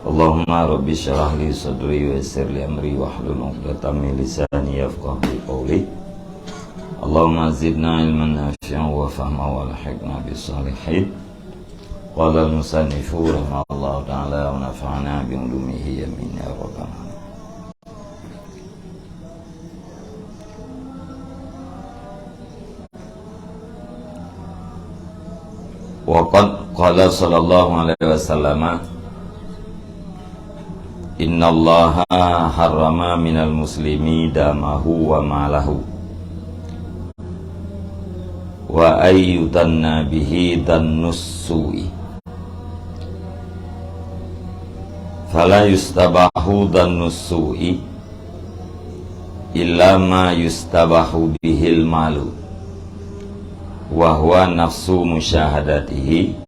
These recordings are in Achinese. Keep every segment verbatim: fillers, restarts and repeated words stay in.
Allahumma rabbi syrah li sadri wa yassir li amri wahlul 'uqdatam min lisani yafqahu qawli. Allahumma zidna ilman nafi'an wa fahma wa alhiqna bis salihin. Qala al-musannifu rahimallahu ta'ala wa nafa'ana bi ulumihi, amin ya rabbal alamin. Wa qad qala sallallahu alaihi wasallam, "Innallaha harrama minal muslimi damahu wa malahu, wa ayyudanna bihi dannus su'i. Fala yustabahu dannus su'i illa ma yustabahu bihil malu, wa huwa nafsu musyahadatihi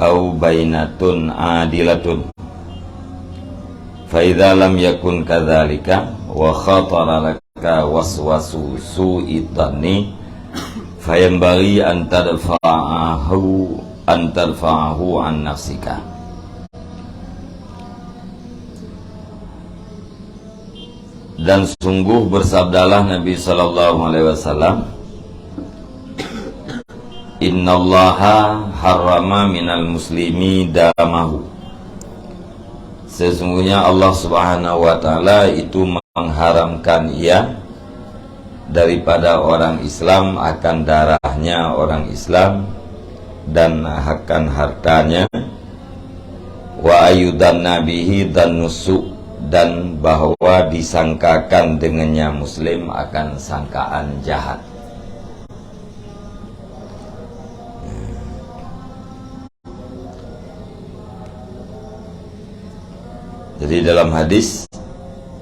au bainatun adilatun. Fa idza lam yakun kadzalika wa khatara laka waswasu su'id dhanni, fayanbaghi an tadfa'ahu, an tadfa'ahu an nafsika." Dan sungguh bersabdalah Nabi sallallahu alaihi wasallam, "Innallaha harrama minal muslimi damahu." Sesungguhnya Allah Subhanahu wa Ta'ala itu mengharamkan ia daripada orang Islam akan darahnya orang Islam dan akan hartanya, wa ayyudanna bihi dannus su', dan bahwa disangkakan dengannya muslim akan sangkaan jahat. Jadi dalam hadis,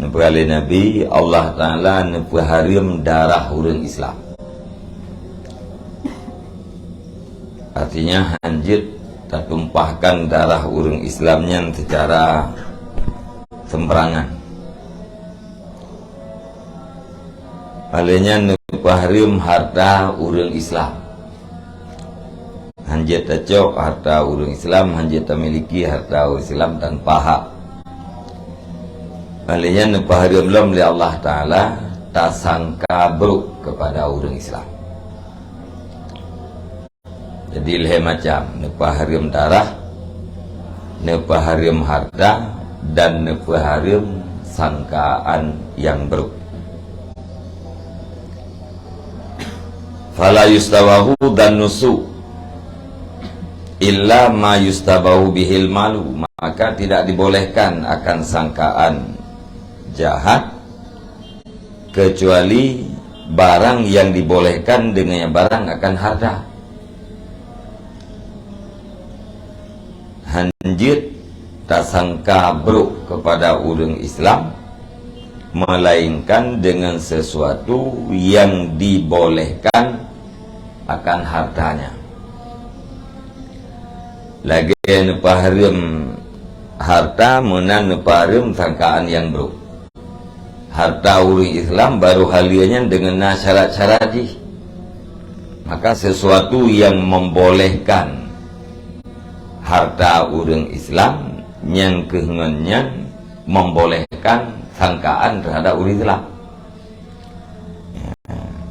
neupeugah lé Nabi, Allah Ta'ala neupeuhareuem darah ureuëng Islam. Artinya, hanjeuet tatumpahkan darah ureuëng Islam nyan secara sembarangan. Palényan neupeuhareuem harta ureuëng Islam. Hanjeuet tacok harta ureuëng Islam, hanjeuet tamiliki harta ureuëng Islam tanpa hak. Palényan neupeuhareuem lom lé Allah Ta'ala tasangka brok kepada ureuëng Islam. Jadi lhée macam, neupeuhareuem darah, neupeuhareuem harta, dan neupeuhareuem sangkaan nyang brok. Fala yustabahu dannus su' illa ma yustabahu bihil malu, maka tidak dibolehkan akan sangkaan jahat kecuali barang yang dibolehkan dengan barang akan harta. Hanjeuet tasangka brok kepada ureuëng Islam, melainkan dengan sesuatu yang dibolehkan akan hartanya. Lagée neupeuhareuem harta meunan neupeuhareuem sangkaan nyang brok. Harta ureuëng Islam baru haleue nyan deungon na syarat-syarat jih. Maka sesuatu yang membolehkan harta ureuëng Islam, nyang keuh ngon nyan membolehkan sangkaan terhadap ureuëng Islam.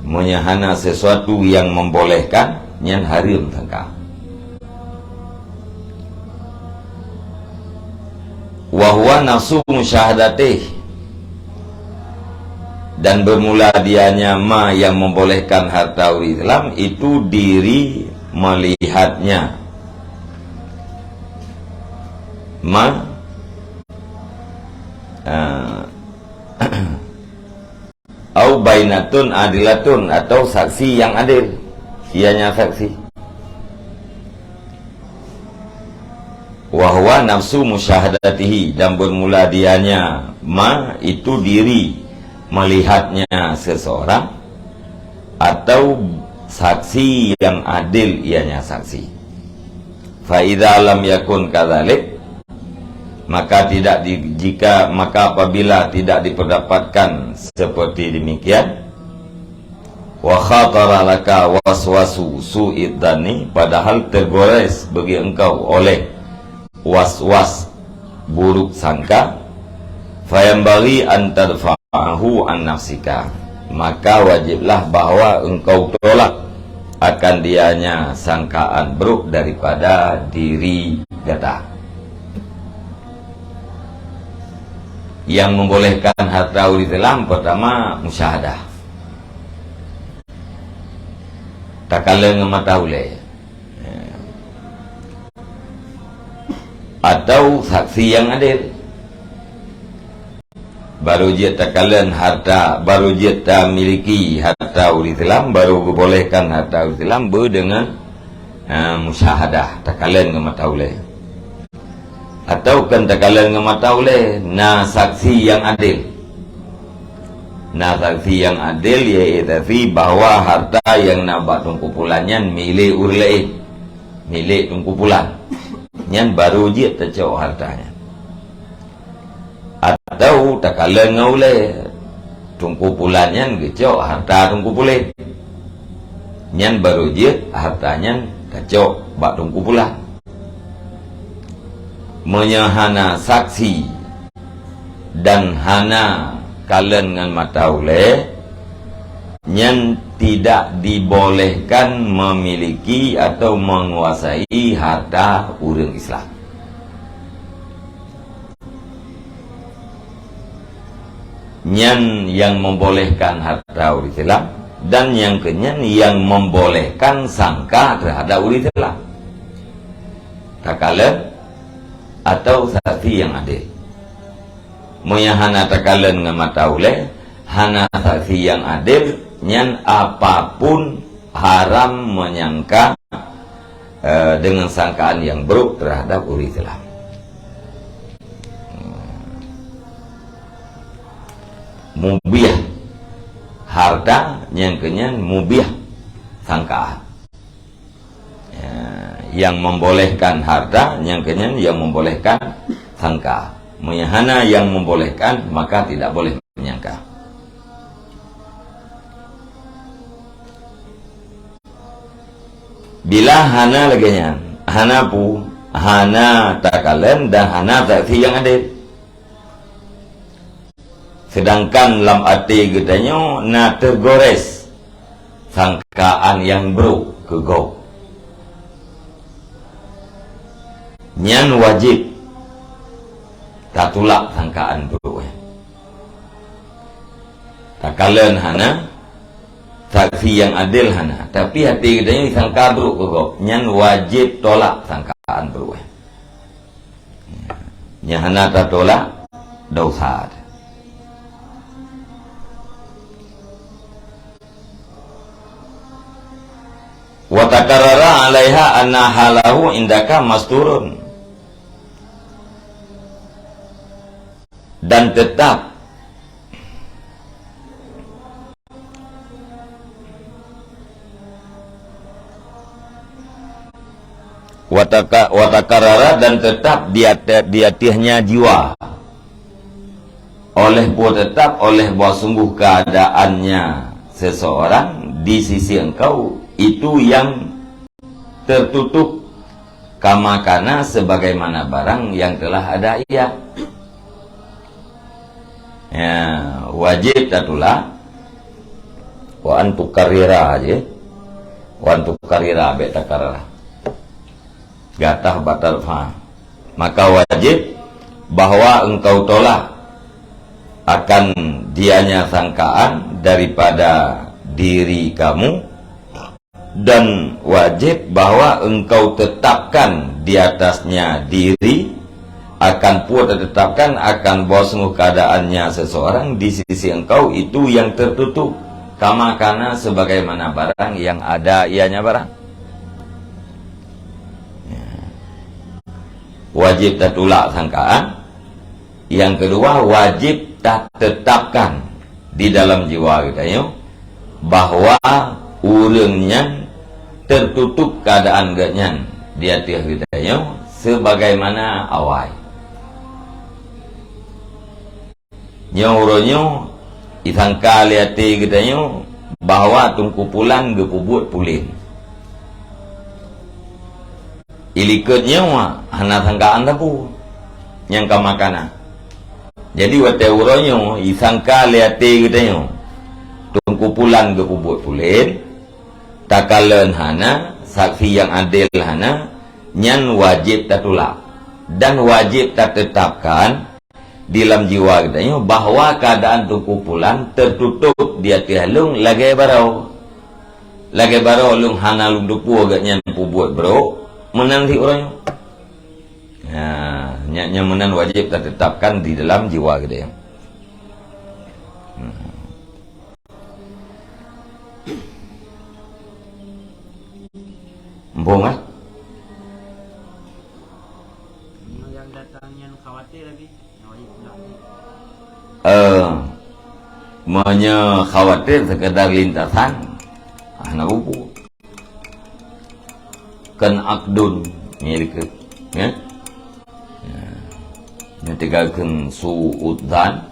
Meunyoe hana sesuatu yang membolehkan, nyan hareuem sangka. Wa huwa nafsu musyahadatih, dan bermula dianya ma yang membolehkan harta ureuëng Islam itu diri melihatnya. Ma, ah, au bainatun adilatun, atau saksi yang adil, ianya saksi. Wa huwa nafsu musyahadatihi, dan bermula dianya ma itu diri melihatnya seseorang, atau saksi yang adil ianya saksi. Fa idza lam yakun kadzalik, maka tidak di, jika, maka apabila tidak diperdapatkan seperti demikian, wa khatara laka waswasu su'id dhanni, padahal tergores bagi engkau oleh was-was, buruk sangka, fayanbaghi an tadfa'ahu an nafsika, maka wajiblah bahwa engkau tolak akan dianya sangkaan buruk daripada diri gata. Yang membolehkan harta ureuëng Islam, pertama, musyahadah. Takalon ngon mata ulée. Atau saksi yang adil. Baru jeuet takalon harta, baru jeuet tamiliki harta ureuëng Islam, baru geubolehkan harta ureuëng Islam beu deungon, ha, musyahadah, takalon ngon mata ulée. Atau kon takalon ngon mata ulée, na saksi yang adil. Na saksi yang adil, yaitu saksi bahwa harta nyang na bak Teungku Pulan nyan milék ureuëng laén, milék Teungku Pulan. Nyan baru jeuet tacok harta nyan. Atau takalon ngon ulée, Teungku Pulan nyan geucok harta Teungku Pulan. Nyan baru jeuet harta nyan tacok bak Teungku Pulan. Meunyoe hana saksi dan hana kalon ngon mata ulée, nyan tidak dibolehkan memiliki atau menguasai harta ureuëng Islam. Nyan nyang membolehkan harta ureuëng Islam, dan nyang keunyan nyang membolehkan sangka terhadap ureuëng Islam. Takalon atau saksi yang adil. Meunyoe hana takalon ngon mata ulée, hana saksi yang adil, nyan apapun haram menyangka, eh, dengan sangkaan yang buruk terhadap ureuëng Islam. Mubiah harta nyang keunyan mubiah sangkaan. Ya, yang membolehkan harta nyang keunyan yang membolehkan sangka. Meunyoe hana yang membolehkan, maka tidak boleh menyangka. Bila hana lagée nyan, hana pu, hana takalon dan hana saksi nyang adil. Sedangkan lam até geutanyoe na teugores sangkaan nyang brok keu gob. Nyan wajéb tatulak sangkaan brok nyan. Takalon hana, saksi nyang adil hana, tapi até geutanyoe sangka brok keu gob, nyan wajéb tolak sangkaan brok nyan. Nyang hana tatulak, dosa. Wa takarrara 'alaiha anna halahu indaka masturun. Dan tetap Wataka-, watakarara dan tetap di ata-, di ateuhnya jiwa. Oleh buah tetap, oleh buah sungguh keadaannya seseorang di sisi engkau, itu yang tertutup, kama kana, sebagaimana barang yang telah ada ia. Ya, wajib tatulak. Wa an tukarrira je. Wa an tukarrira, bek takarrara. Gatah batal fa. Maka wajib bahwa engkau tolak akan dianya sangkaan daripada diri kamu, dan wajib bahwa engkau tetapkan di atasnya diri, akan pula tetapkan akan bahwa sungguh keadaannya seseorang di sisi engkau itu yang tertutup, kama kana, sebagaimana barang yang ada ianya barang. Ya. Wajib tatulak sangkaan. Yang kedua, wajib tatetapkan di dalam jiwa geutanyoe bahwa ureuëng nyan tertutup keadaan geuhnyan di ateueh geutanyoe sebagaimana awai. Nyoe uroe nyoe jisangka lé até geutanyoe bahwa Teungku Pulan geupeubuet puléh. Ilikot nyoe hana sangkaan sapeue nyang ka makanan. Jadi watée uroe nyoe isangka lé até geutanyoe Teungku Pulan geupeubuet pulen, takalon hana, saksi nyang adil hana, nyan wajéb tatulak dan wajéb tateutapkan di lam jiwa geutanyoe bahwa keuadaan Teungku Pulan teututup di ateueh lôn lagée baroe. Lagée baroe lôn hana lôn teupeue gobnyan peubuet brok meunan sit uroe nyoe. Ha, nyan, nyan meunan wajéb tateutapkan di dalam jiwa geutanyoe. Hmm. Muphom, eh? Nyang datang nyan khawatir lagi. Eh, meunyoe khawatir sekedar lintasan, hana bubu. Kon akdun, nyan dikeue, ya? Ya. Nyan tinggalkan suudzan,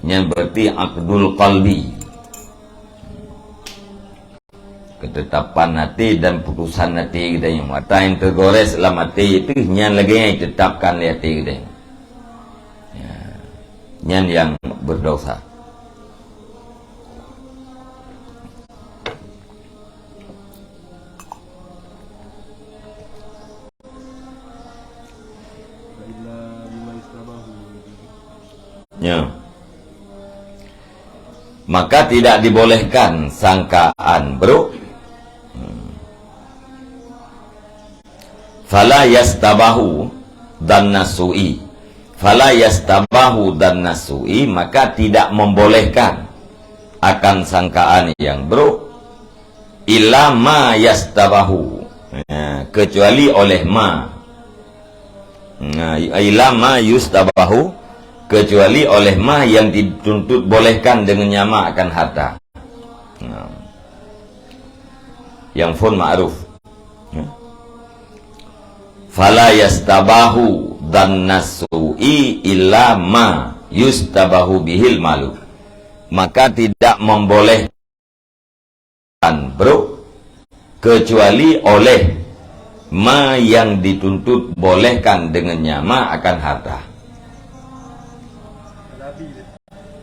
nyan berarti akdul qalbi. Ketetapan até dan putusan até geutanyoe. Mata nyang teugores lam até teuh nyan lagée nyang ditetapkan lé até geutanyoe. Ya. Nyan nyang berdosa. Ya. Maka tidak dibolehkan sangkaan buruk. Hmm. Fala yastabahu dhanna su'i. Fala yastabahu dhanna su'i, maka tidak membolehkan akan sangkaan yang buruk. Illa ma yastabahu, ya, kecuali oleh ma. Nah, illa ma yustabahu, kecuali oleh ma yang dituntut bolehkan dengannya ma akan harta. Nah. Yang pun ma'ruf. Ya. Fala yastabahu dhanna su'i illa ma yustabahu bihil malu. Maka tidak memboleh buruk, kecuali oleh ma yang dituntut bolehkan dengannya ma akan harta.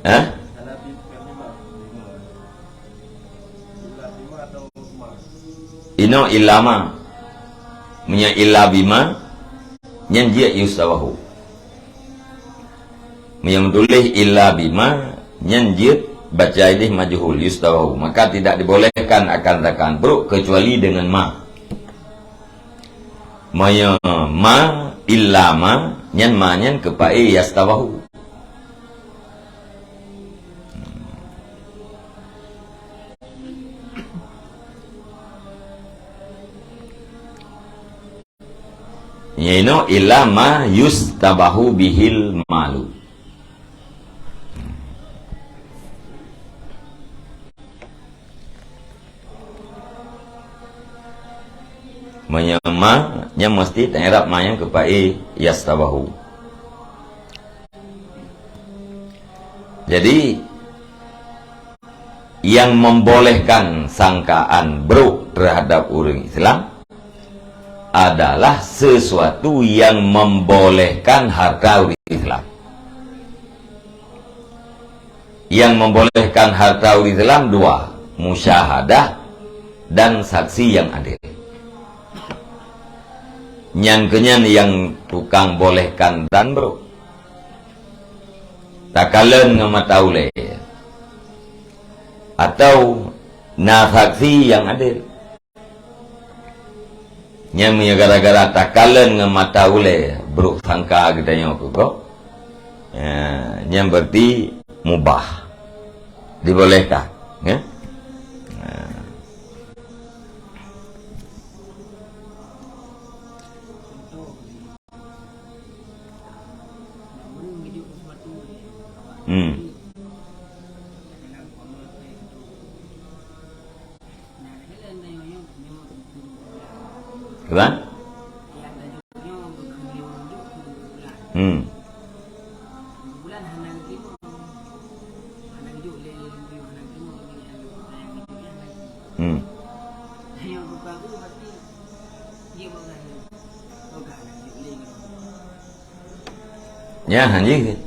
Hah? Inoe illa ma. Meunyoe illa bima, nyan jeuet yustabahu. Meunyoe tuléh illa bima, nyan jeuet baca idéh majhul, yustabahu. Maka tidak dibolehkan akan sangkaan buruk kecuali dengan ma. Meunyoe ma, illa ma, nyan ma nyan keupaé yastabahu. Nyan inoe illa ma yustabahu bihil malu. Meunyoe ma, nyan meusti ta-i'rab ma nyan keupaé yastabahu. Jadi, yang membolehkan sangkaan buruk terhadap ureuëng Islam adalah sesuatu yang membolehkan harta ureuëng Islam. Yang membolehkan harta ureuëng Islam dua, musyahadah dan saksi yang adil. Nyan keunyan nyang tukang bolehkan dan buruk. Takalon ngon mata ulée. Atau na saksi nyang adil. Nyan meunyoe gara-gara takalon ngon mata ulée, buruk sangka geutanyoe keu gob, ya, nyan berarti mubah. Dibolehkan, ya. Nah. Hmm. Kan? Hmm. Hmm. Nyan hanjeuet.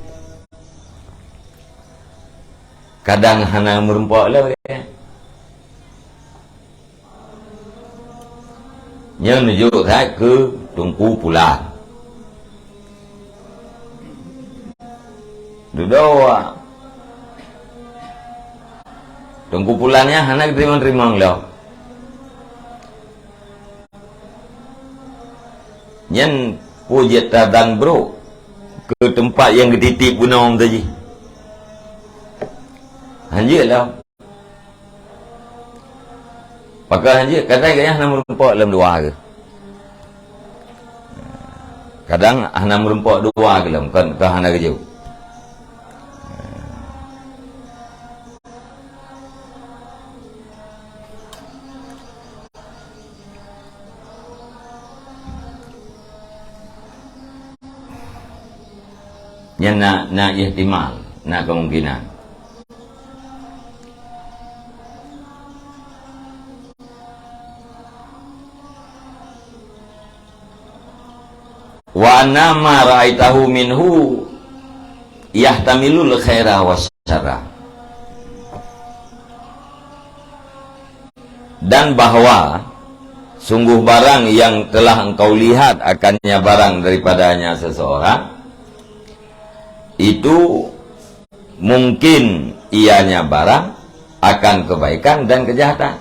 Kadang hana meurumpok lé. Nyan neujok that keu Teungku Pulan. Dudoe. Teungku Pulan nyan hana geuteurimong-teurimong lom. Nyan peue jeuet tadang brok keu teumpat nyang geutitip gunong tadi. Hanjeuet lom. Pakon hanjeuet, kadang gobnyan hana meurumpok lom dua geuh. Kadang hana meurumpok dua geuh lom, kon, kon hana geujok. Nyan na, na ihtimal, na kemungkinan. Wa anna ma ra'aitahu minhu yahtamilul khaira wa syarra. Dan bahwa sungguh barang yang telah engkau lihat akannya barang daripadanya seseorang, itu mungkin ianya barang akan kebaikan dan kejahatan.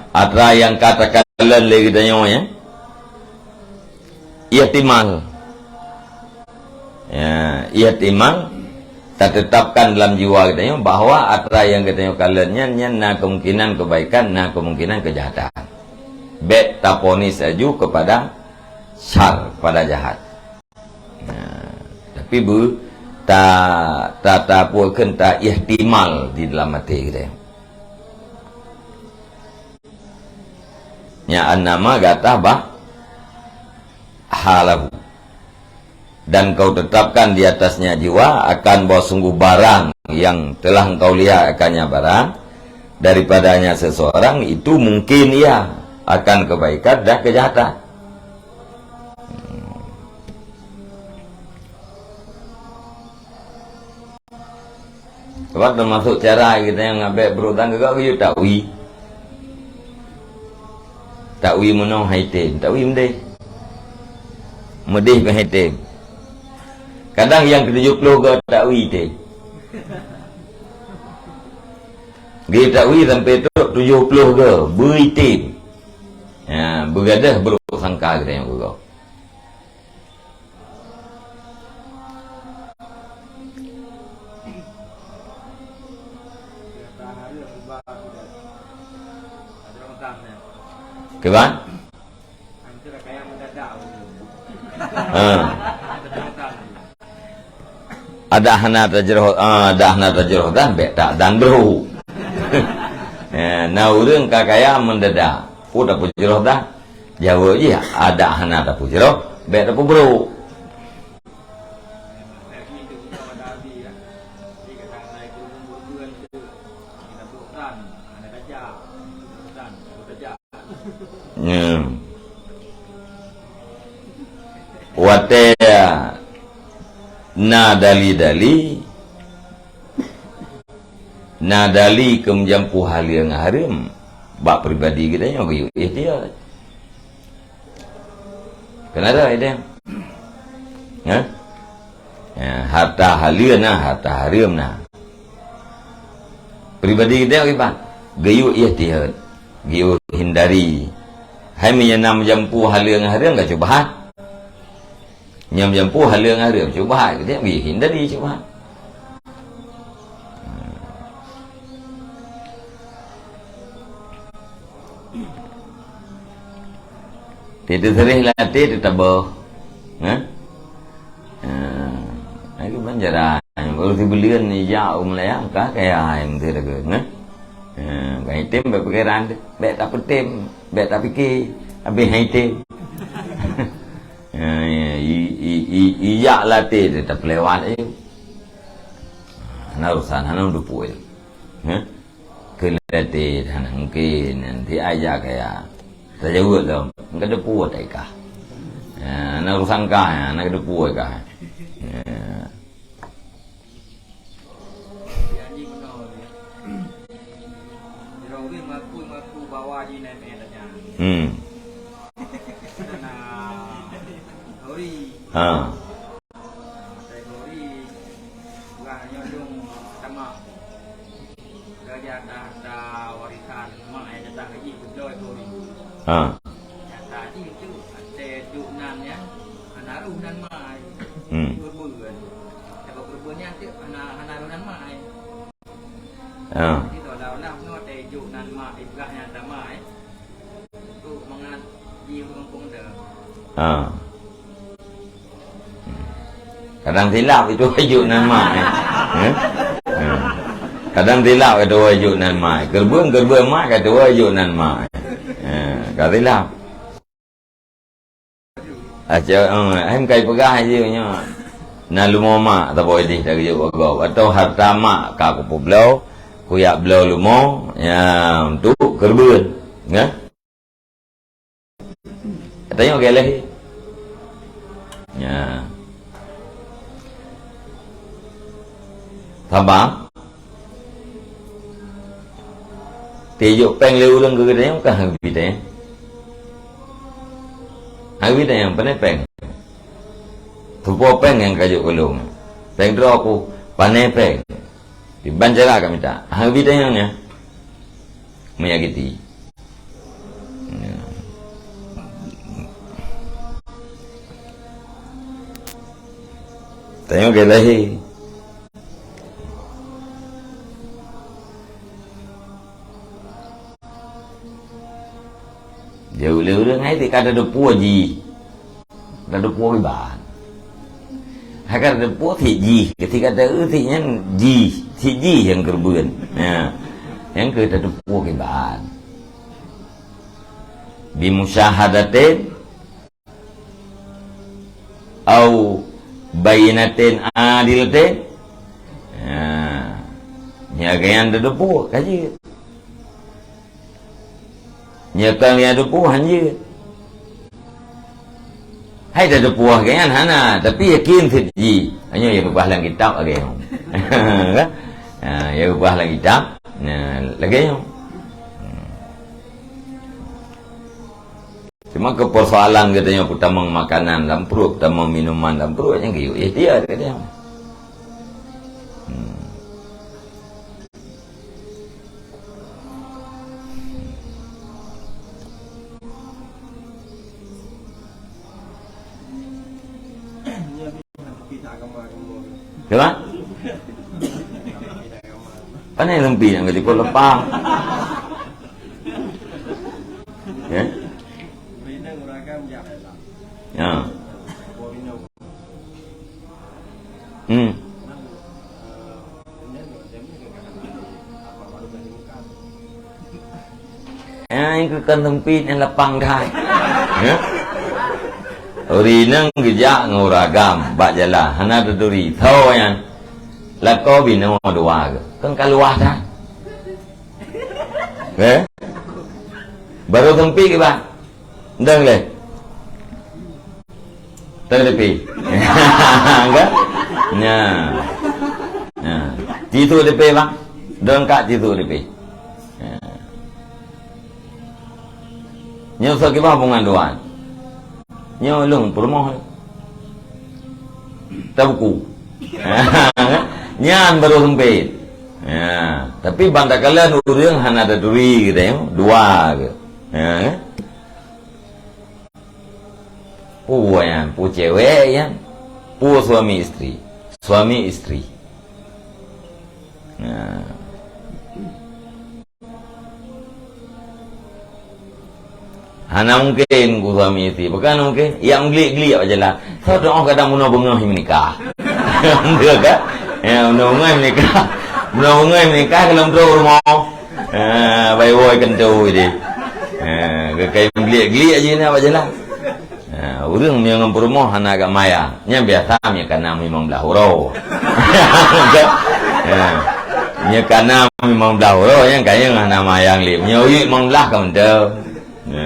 Atra nyang ka takalon lé geutanyoe, ya, ihtimal. Ya, ihtimal tatetapkan dalam jiwa geutanyoe bahwa atra nyang geutanyoe kalon nyan, nyan na kemungkinan kebaikan, na kemungkinan kejahatan. Bék taponis laju kepada syar, kepada jahat. Nah, tapi bu ta, ta, ta peue kheun ta ihtimal di dalam até geutanyoe. Nya annama gata bah halahu. Dan kau tetapkan di atasnya jiwa akan bahwa sungguh barang yang telah engkau lihat akannya barang daripadanya seseorang itu mungkin ia akan kebaikan dan kejahatan. Sebab teumasuk cara geutanyoe ngabek brok dan geugok geuyue takwi. Takwi meunoe hai tem, takwi meudeh. Meudeh pih hai tem. Kadang nyang keu tujoh ploh goe takwi tem. Geuyue takwi sampai trok tujoh ploh goe, bui tem. Ya, beugadôh brok sangka geutanyoe geugok. Kiban? Ha. Adak hana tajroh, ah, adak hana tajroh dah, bék tak dan bro. Eh, na ureuëng ka kaya mendadak. Peue tapeujroh dah? Jaweueb jih, adak hana tapeujroh, bék tapeubrok. Nyan. Watée na dali-dali, na dali keu meujampu haleue ngon hareuem, bak pribadi geutanyoe geuyue ihtiyat. Keunarai deh. Ha? Ha, harta haleue na, harta hareuem na. Pribadi geutanyoe kiban, geuyue ihtiyat, geuyue hindari. Hai meunyoe na meujampu haleue ngon hareuem ka syubhat. Nyoe meujampu haleue ngon hareuem syubhat, geutanyoe geuyue hindari syubhat. Teuseureh lam até teutabôh. Hah? Ha, lagée banjaran. Baru sibuleuen ijak u Malaya, ka kaya hai meuteuraga, hah? Ha, ka item bék pikiran teuh. Bék tapeutem, bék tapike, habéh hai item. Ha, i, i, i, ijak lam até teuh tapeulewat, eh. Hana urusan, hana dupeue. Hah? Keu lam até hana mungken, nanti aja kaya. Tajaweueb lom, ka dupeue taika. Ya, na Hana kusangka, ya, hana kuteupue kah. Ya. Janji meunoe, ya. Droe mengaku-ngaku bahwa di nenek tanya. Hmm. Karena Hori. Ha. Matai Hori. Bukan nyodong sama. Gajah dah, dah warisan mak yang jatah lagi beutôi Hori. Ha. Nyata jih tu, ada juk nan ya. Hana roh nan mai. Hmm. Kurban. Sebab kurban nyan tu hana, hana roh nan mai. Ha. Jadi seolah-olah nyoe teuh juk nan mak ibrah nyang tamai. Untuk mangat di kampung tu. Ha. Kadang silap itu juk nan mak, eh. Eh? Ha. Kadang silap kata juk nan mak. Keureubeuen, keureubeuen mak kata juk nan mak. Ha. Ka silap. Aca, eh, hem kai peugah je nyoe. Na leumo mak saboh ideh dak geujok bak gob. Atau harta mak ka kupeubloe, kuyak bloe leumo, ya, untuk keureubeuen. Nggak? Katanya orang leh. Ya. Sabar. Tijok péng lé ureueng keu geutanyoe, ka habéh tanyong. Habéh tanyong, pane péng? Tupo péng nyang ka jok keu lôn. Péng droe ku, pane péng? Diban cara ka mita. Habéh tanyong nyan. Menyakiti. Ya. Tanyong ke lahé. Jauh lé ureueng hai tika ada deupue ji. Ada deupue iban. Hai ka ada deupue thik ji, ketika ada thik nyan ji, thik ji nyang keureubeuen. Ya. Nyang keu ada deupue iban. Bimusyahadatin au bayyinatin adilatin. Ha. Nyan geuyan teudeupue ka jeuet. Nyan kon geuyan teudeupue han jeuet. Hai teudeupue geuyan hana, tapi yakin sit jih. Nyoe ya geupeugah lam kitab lagèe nyoe. Ha, ya geupeugah lam kitab. Nah, lagèe nyoe. Cuma keu persoalan geutanyoe peutamong makanan lam pruet, peutamong minuman lam pruet, nyan geuyue ikhtiar geutanyoe. Hmm. Siapa? Pane lempi nyang ka jipeuleupah? Ya? Ya. Hmm. Eh, itu kan sempit yang lapang dah. Ya? Uri nang geujak ngon uragam bak jalan, hana teuturi. Tho nyan. Lakoe binoe dua ke. Kan ka luwah dah. Eh? Baru sempit ke, Bang? Dang leh. Tang tepi. Enggak? Nya. Nya. Tisu tepi, Bang. Dang kat tisu tepi. Nya. Nyoe soe kiban hubungan luwan. Nyoe lôn peurumoh. Tabuku. Nyan baru sempit. Ya, tapi ban takalon ureueng hana taturi geutanyoe, dua ke. Ya, kan? Peue nyan, peue cewek nyan, peue suami isteri. Suami isteri. Ya. Hana mungken ku suami isteri. Bukan hana mungken. Yak meugliek-gliek bak jalan. Soe doa kadang bunoe beungoh meunikah. Betul kan? Ya, bunoe beungoh meunikah. Bunoe beungoh meunikah kalau trok rumoh. Ah, bai woi kentô deh. Ah, keukai meugliek-gliek je na bak jalan. Ha, ureueng meunyoe ngon peurumoh hana agak maya. Nyan biasa meunyoe ka nam limong blaih uroe. Ha. Meunyoe ka nam limong blaih uroe, nyan ka nyang hana maya lé. Meunyoe limong blaih ka mantong. Ha.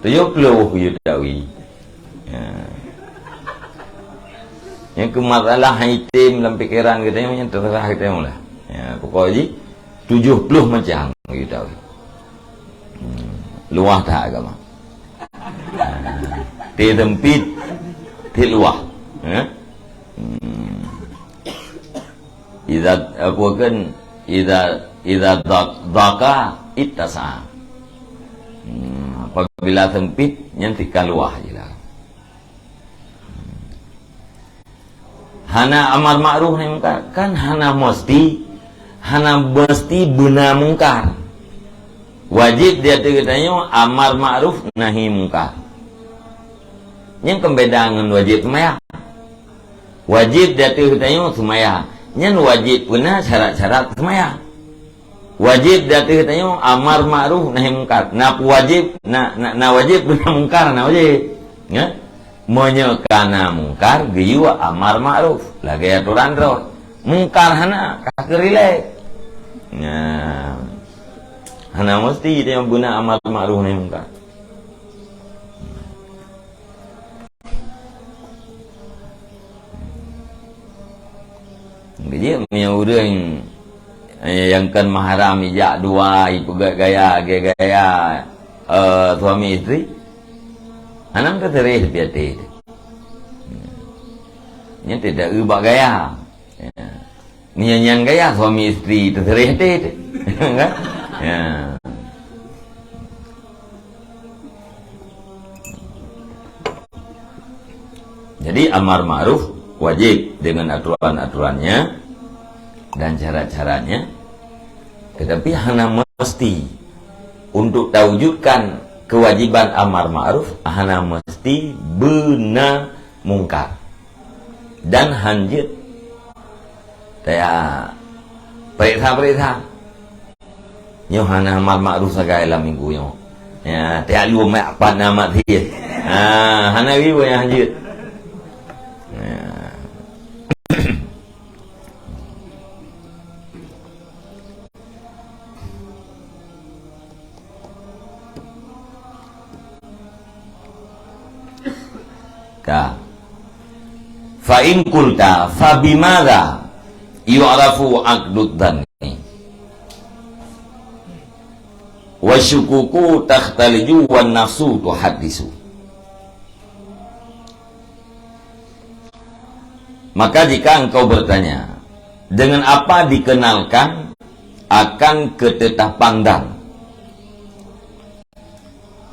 Tujoh ploh yue tawi. Ya. Nyang keu masalah item lam pikeran geutanyoe, nyan teuserah geutanyoe lah. Ya, pokok jih tujoh ploh macam yue tawi. Hmm. Luwah that agama. Teuh seumpit, teuh luwah. Ya. Hmm. Iza, apa kan, iza, iza dha-, dhaqa ittasa'. Hmm, apabila sempit, nyan tika luwah je lah. Hana amar makruf nahi mungkar, kan hana mesti, hana mesti beuna mungkar. Wajéb di ateueh geutanyoe amar makruf nahi mungkar. Nyan kan beda ngon wajéb seumayang. Wajéb di ateueh geutanyoe seumayang. Nyan wajéb peuna syarat-syarat seumayang. Wajéb di ateueh geutanyoe amar makruf nahi mungkar. Na wajéb, na, na, na wajéb peuna mungkar, na wajéb. Ya? Meunyoe ka na mungkar, geuyue amar makruf lagée atoran droe. Mungkar hana, ka keu rilek. Nah, hana mesti tanyoe beuna amar makruf nahi mungkar. Jadi, meunyoe ureuëng, eh, nyang kon mahram ijak dua, ipeugét gaya, gaya, eh, suami isteri, hana meuteuseuréh di até teuh. Nyan tidak eu bak gaya. Ya. Meunyoe nyan gaya suami isteri teuseureh teuh. Kan? Ya. Jadi amar ma'ruf wajib dengan aturan-aturannya dan syarat-syaratnya. Tetapi hana mesti untuk tawujudkan kewajiban amar ma'ruf, hana mesti beuna mungkar. Dan hanjeuet taya peuriksa-peuriksa. Nyoe hana amar ma'ruf sagai lam minggu nyoe. Ya, taya lom mak pat na mak thieh. Ha, hana riweueh nyang hanjeuet. Ya. Ka. Fa in qulta, fa bimadza yu'rafu 'aqdud dhanni? Wa syukuku takhtaliju wan nafsu tuhaddisu. Maka jika engkau bertanya, dengan apa dikenalkan akan ketetapan dan,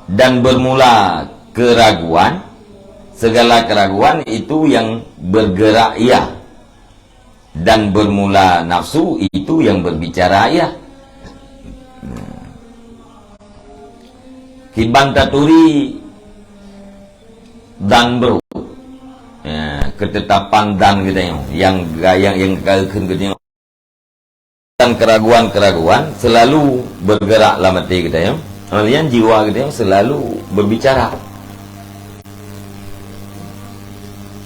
dan bermula keraguan, segala keraguan itu yang bergerak ia, dan bermula nafsu itu yang berbicara ia. Kiban taturi dan brok. Ya, ketetapan dan geutanyoe, nyang, nyang, nyang ka kheun geutanyoe. Dan keraguan-keraguan selalu bergerak lam até geutanyoe. Kemudian jiwa geutanyoe selalu berbicara.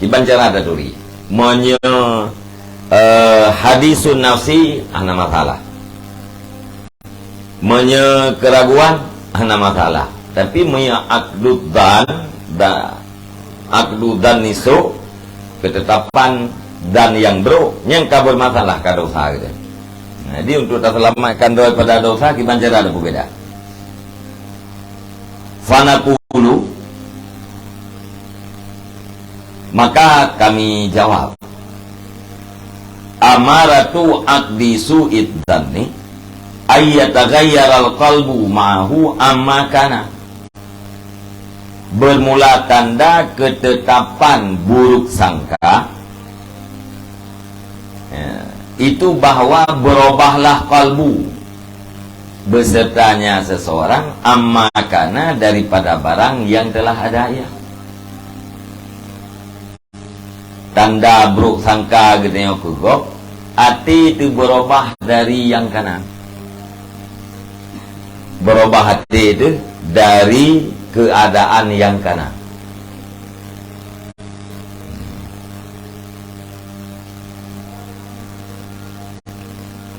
Kiban cara taturi. Meunyoe, eh, hadisun nafsi, hana masalah. Meunyoe keraguan, hana masalah. Tapi meunyoe aqdud dhan, da-, aqdud dhan nisuk, ketetapan dan nyang brok, nyang ka bermasalah ka dosa gitu. Nah, jadi untuk terselamatkan daripada dosa, kiban cara ada berbeda. Fanaqulu, maka kami jawab, amaratu aqdi su'id dhanni ay yataghayyaral qalbu ma'ahu amma kana. Bermula tanda ketetapan buruk sangka, ya, itu bahwa berubahlah kalbu besertanya seseorang amma kana daripada barang yang telah ada ia. Tanda brok sangka geutanyoe keu gob, até teuh beurubah dari nyang kana. Beurubah até teuh dari keuadaan nyang kana.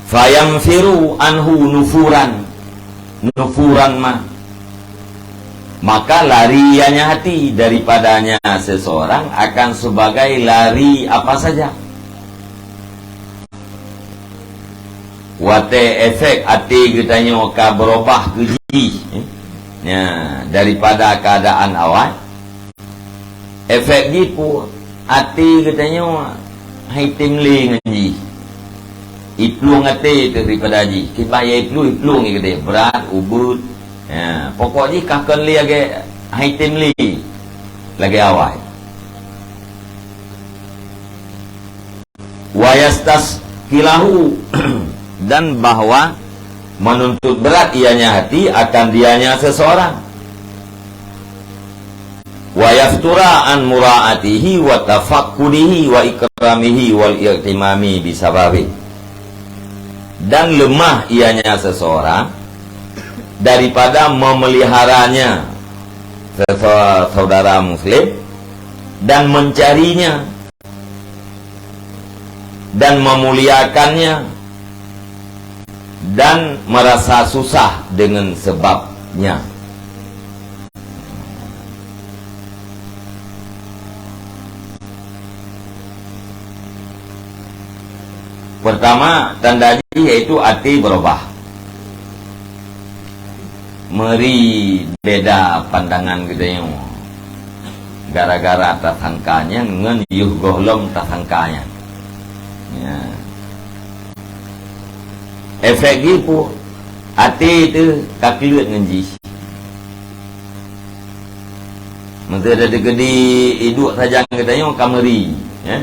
Fayanfiru anhu nufuran, nufuran ma. Maka lari ianya hati daripadanya seseorang akan sebagai lari apa saja. Watée efek até geutanyoe ka beurubah keu jih, eh, nya, daripada keuadaan awai, efek jih peue? Até geutanyoe hai tem lé ngon jih. Iplueng até teuh daripada jih. Kiban ya iplueng, iplueng ya keudeh. Brat, ubeut. Ya, pokok jih ka kon lé lagée hai tem lé. Lagée awai. Wa yastasqilahu, dan bahwa menuntut berat ianya hati akan dianya seseorang. Wa yaftura an mura'atihi wa tafaqqudihi wa ikramihi wal i'timami bisababi. Dan lemah ianya seseorang daripada memeliharanya sese-, saudara muslim dan mencarinya dan memuliakannya dan merasa susah dengan sebabnya. Pertama, tanda jih yaitu até berubah. Meuri beda pandangan geutanyoe gara-gara tasangka nyan ngon yoh gohlom tasangka nyan. Ya. Efek jih peue? Até teuh ka kleuet ngon jih. Meuseuti teukeudi iduek sajan geutanyoe ka meuri, ya.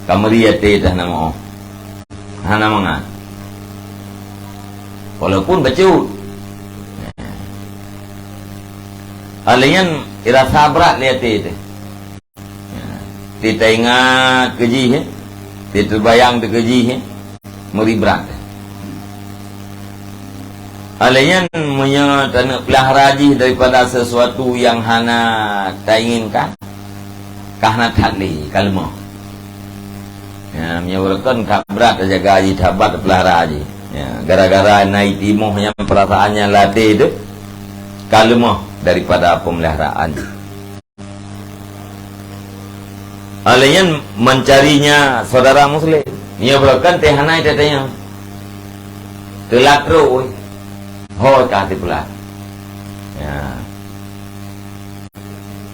Ka meuri até teuh nama oh. Hana mangat. Walaupun bacut. Alèh nyan rasa brat lé até teuh. Teuingat keu jih, eh. Teubayang teuh keu jih, eh. Meuri brat. Alèh nyan meunyoe taneuk peulahara jih daripada sesuatu nyang hana tainginkan, ka hana that lé, ka leumoh. Ya, meunyoe beureukan that brat tajaga jih, that brat peulahara jih. Ya, gara-gara na itimoh nyang peurasaan nyang lam até teuh, ka leumoh daripada peumeliharaan jih. Alèh nyan mencarinya saudara muslim. Nyoe beureukan teuh hana teuh tanyong. Teulat trok, weh. Ho ka teupeulak. Ya.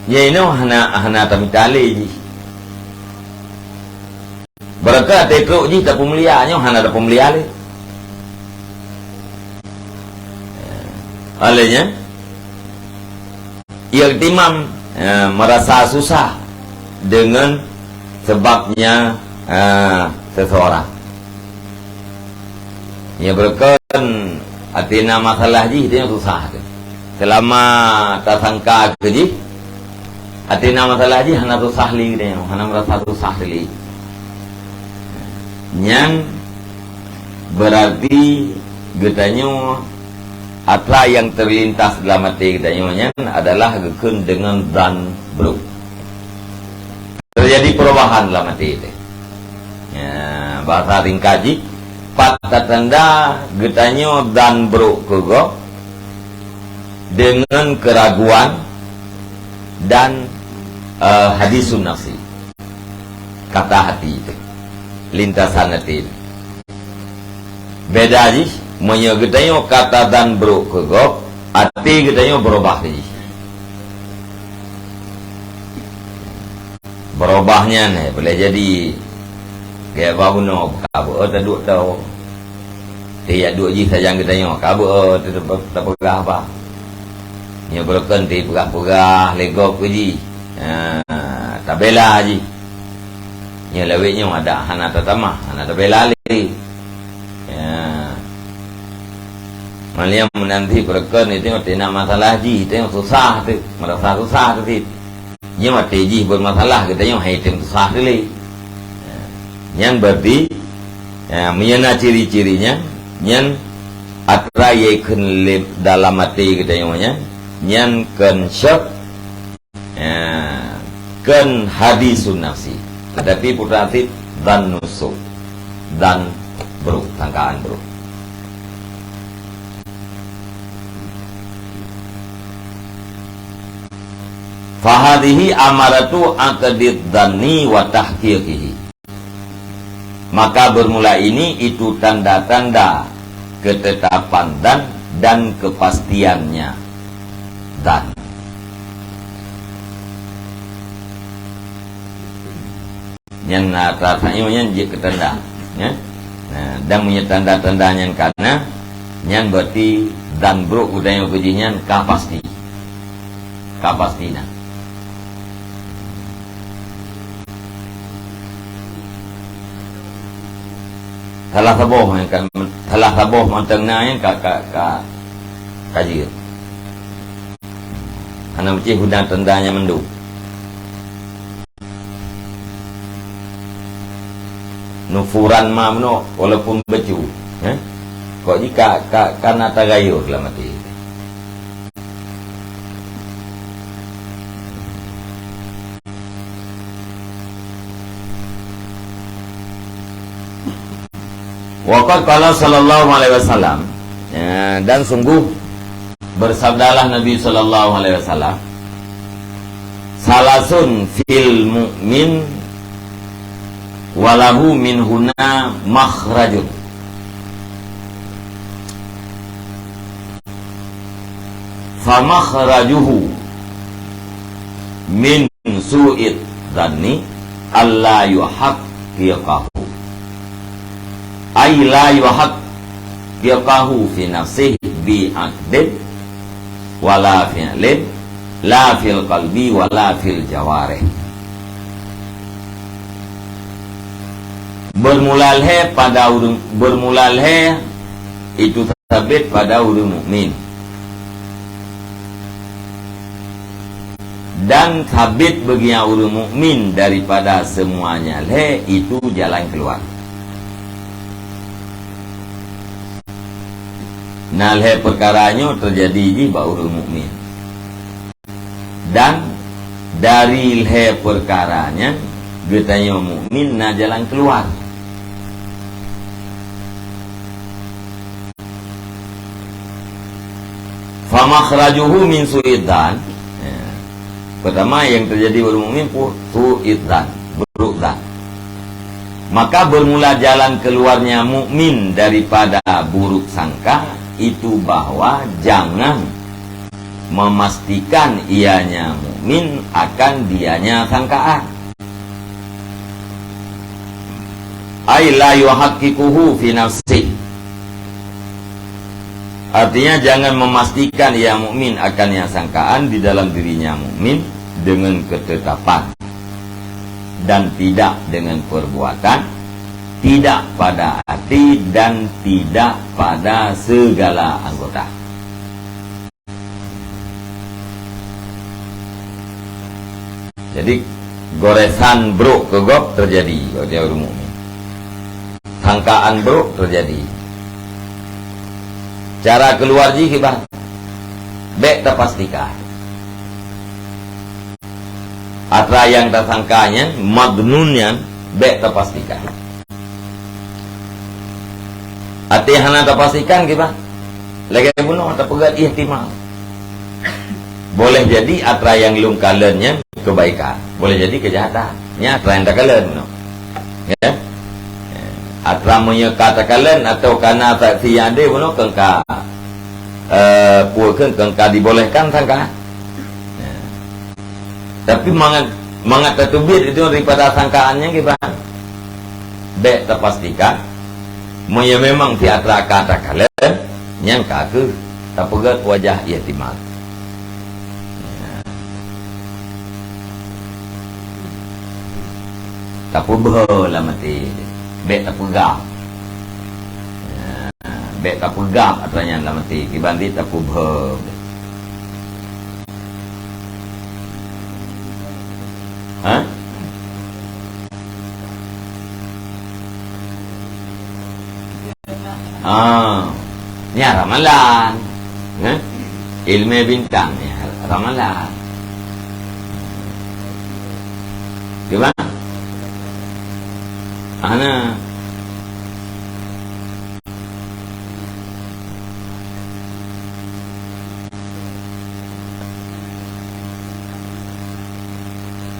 Nyoe inoe hana, hana tamita lé jih. Beureukat teuh trok jih tapeumulia, nyoe hana tapeumulia lé. Alèh nyan, i'timam, eh, merasa susah dengan sebabnya, eh, seseorang. Ya, beureukan até na masalah jih, dia susah tu. Selama tasangka keu jih, até na masalah jih hana susah lé dia, hana merasa susah lé. Nyan berarti geutanyoe atra nyang terlintas dalam até geutanyoe nyan adalah geukheun deungon zan brok. Terjadi perubahan dalam até teuh. Ya, bahasa singkat jih, pat tatanda geutanyoe zan brok keu gob deungon keraguan dan, eh, hadisun nafsi. Kata hati teuh. Lintasan até teuh. Beda jih, meunyoe geutanyoe ka tazan brok keu gob, até geutanyoe beurubah jih. Beurubah nyan, eh, boleh jadi gaya bak bunoe, ka beu taduek tau. Teuyak duek jih sajan geutanyoe, ka beu tapeugah haba. Nyoe beureukan teupeugah-peugah lé gob keu jih. Ha, tabela jih. Nyoe lawét nyoe adak hana tatamah, hana tabela lé. Ya. Maliang meunanti beureukan itu teunak masalah jih, teunak susah teuh, merasa susah teuh cit. Nyoe watèe jih bermasalah geutanyoe hai tem susah teuh lé. Nyan berarti, ya, meunyoe na ciri-ciri nyan, nyan atra nyang kheun lé dalam até geutanyoe nyan, nyan kon syok, ya, kon hadisun nafsi. Tetapi putra atit zannus su, zan brok, sangkaan brok. Fahadhihi amaratu aqdid dhanni wa tahqiqihi. Maka bermula ini itu tanda-tanda ketetapan dan, dan kepastiannya. Dan. Nyan na tanda-tanda nyan jeuet keu tanda, ya. Nah, dan meunyoe tanda-tanda nyan kana, nyan berarti dan brok geutanyoe keu jih nyan ka pasti. Ka pasti na. Salah saboh nyan kan, salah saboh mantong na nyan ka, ka, ka, ka jeuet. Hana meucih guna tanda nyan mandum. Nufuran ma meunoe, walaupun bacut, eh? Kok jih ka, ka, ka na tagayur lam até. Wa qad qala sallallahu alaihi wasallam, ya, dan sungguh bersabdalah Nabi sallallahu alaihi wasallam, "Salasun fil mu'min wa lahu min huna makhrajun." Famakhrajuhu min su'id dhanni alla yuhaqqiqahu. Ay la yuhaqqiqahu fi nafsihi bi aqdin wala fi'lin, la fil qalbi wala fil jawarih. Bermula lhèe pada ureueng, bermula lhèe itu sabit pada ureueng mukmin. Dan sabit bagi ureueng mukmin daripada semuanya lhèe itu jalan keluar. Na lhèe peukara nyoe teujadi jih bak ureueng mukmin. Dan dari lhèe peukara nyan, geutanyoe mukmin na jalan keuluwa. Famakhrajuhu min su'idzan. Ya. Pertama yang terjadi bak ureueng mukmin pu-, su'idzan, buruk zan. Maka bermula jalan keluarnya mukmin daripada buruk sangka itu bahwa jangan memastikan ianya mukmin akan dianya sangkaan. Ai la yuhaqqiquhu fi nafsih. Artinya, jangan memastikan ia mukmin akan yang sangkaan di dalam dirinya mukmin dengan ketetapan, dan tidak dengan perbuatan, tidak pada hati, dan tidak pada segala anggota. Jadi, goresan brok keu gob teujadi bak ureueng mukmin. Sangkaan brok teujadi. Cara keuluwa jih kiban? Bèk tapastikan. Atra nyang tasangka nyan, madnun nyan, bèk tapastikan. Até hana tapastikan kiban? Lagèe bunoe tapeugah ihtimal. Boleh jadi atra nyang lôn kalon nyan kebaikan, boleh jadi kejahatan. Nyan atra nyang takalon bunoe. Ya. Atra meunyoe ka takalon atau ka na saksi nyang adé bunoe keu ka, eh, peue kheun, keu ka dibolehkan sangka. Ya. Tapi mangat, mangat tateubiet itu daripada sangkaan nyan kiban? Bèk tapastikan, meunyoe memang pih atra ka takalon, nyan ka kheueh tapeugèt wajah ihtimal. Tapeubeuhe lam até, bèk tapeugah. Bèk tapeugah atra nyan lam até, kiban dit tapeubeuhe. Ha? Ah, nyan ramalan. Nyan ilmu bintang nyan ramalan. Kiban? Ana.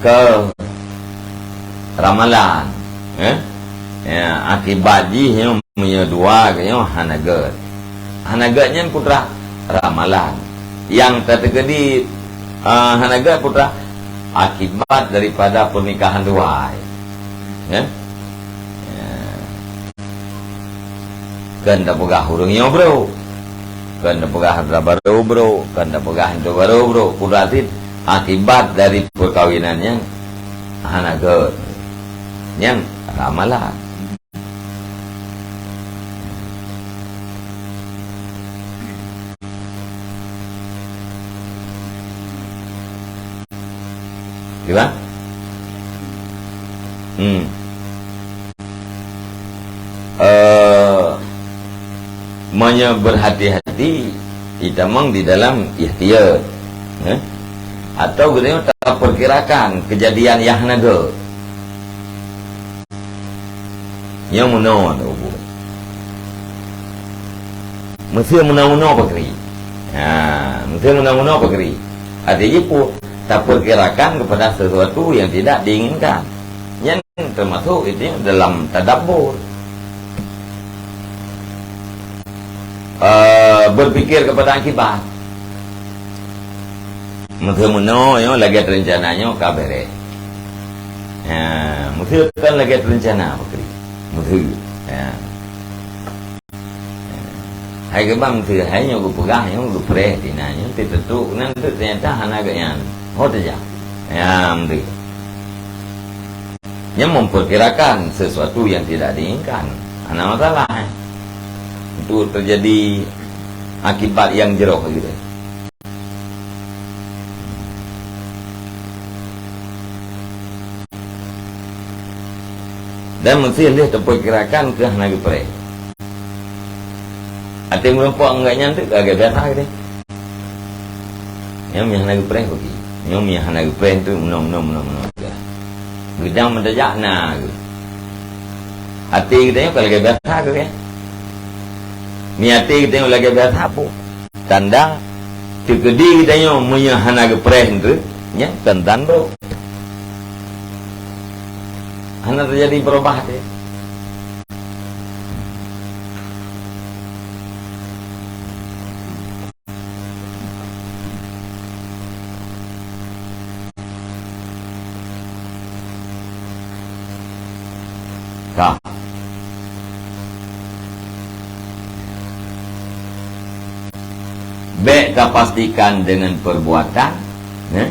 keu ramalan, eh? Ya, akibat jih nyoe meunyoe dua nyoe hana gét. Hana gét nyan peue treuk? Ramalan. Nyang tateukeudi, eh, hana gét peue treuk? Akibat daripada pernikahan dua. Ya? Ya. Kön tapeugah ureuëng nyoe brôk, kön tapeugah atra barô brôk, kön tapeugah intu barô brôk. Peue treuk? Akibat dari peukawinan nyan hana gét. Nyan ramalan. Kiban? Hmm. Eh, meunyoe berhati-hati, itamong di dalam ihtiyat, eh? Atau geutanyoe taperkirakan kejadian nyang hana gét. Nyoe meunoe, Teungku. Meusé meunoe-meunoe pakri. Ha, meusé meunoe-meunoe pakri. Arti jih peue? Taperkirakan kepada sesuatu yang tidak diinginkan. Nyan termasuk itu dalam tadabbur. Eh, berpikir kepada akibat. Meusé meunoe nyoe lagée rencana nyoe ka béréh. Ha, meusé kon lagée rencana pakri. Meusé. Ha. Hai geuba meusé, hai nyoe geupeugah, nyoe geupreh dina nyoe, teuteuk nan tu ternyata hana gét nyan. Ho teuja. Ya, meusé. Nyan memperkirakan sesuatu yang tidak diinginkan. Hana masalah, eh. Untuk terjadi akibat yang jroh gitu. Dan meusé lheueh tapeukirakan keu hana geupreh. Até meurumpok ngon nyan tu lagée biasa gitu. Nyoe meuhana geupreh bagi. Nyoe meuhana geupreh tu meunoe, meunoe, meunoe, meunoe. Geudang meutajak na geuh. Até geutanyoe ka lagée biasa geuh, ya. Mi até geutanyoe lagée biasa peue? Tanda teukeudi geutanyoe meunyoe hana geupreh tu, nyan teuntang brôk. Hana teujadi beurubah até. Ka. Bék tapastikan dengan perbuatan, eh?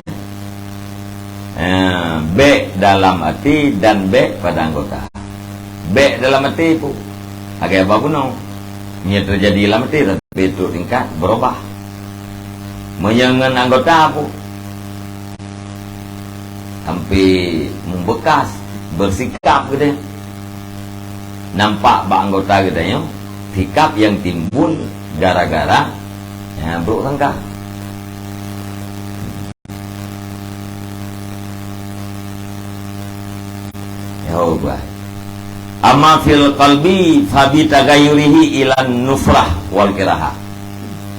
Eh, bék dalam até dan bék pada anggota. Bék dalam até peue? Lagée ba bunoe. Nyoe teujadi lam até, tapi trok tingkat beurubah. Meunyoe ngon anggota peue? Sampai membeukas, bersikap gitu. Nampak bak anggota geutanyoe sikap yang timbul gara-gara, ya, buruk sangka. Ya Allah. Amma fil qalbi fa bi tagayyurihi ilan nufrah wal kirahah.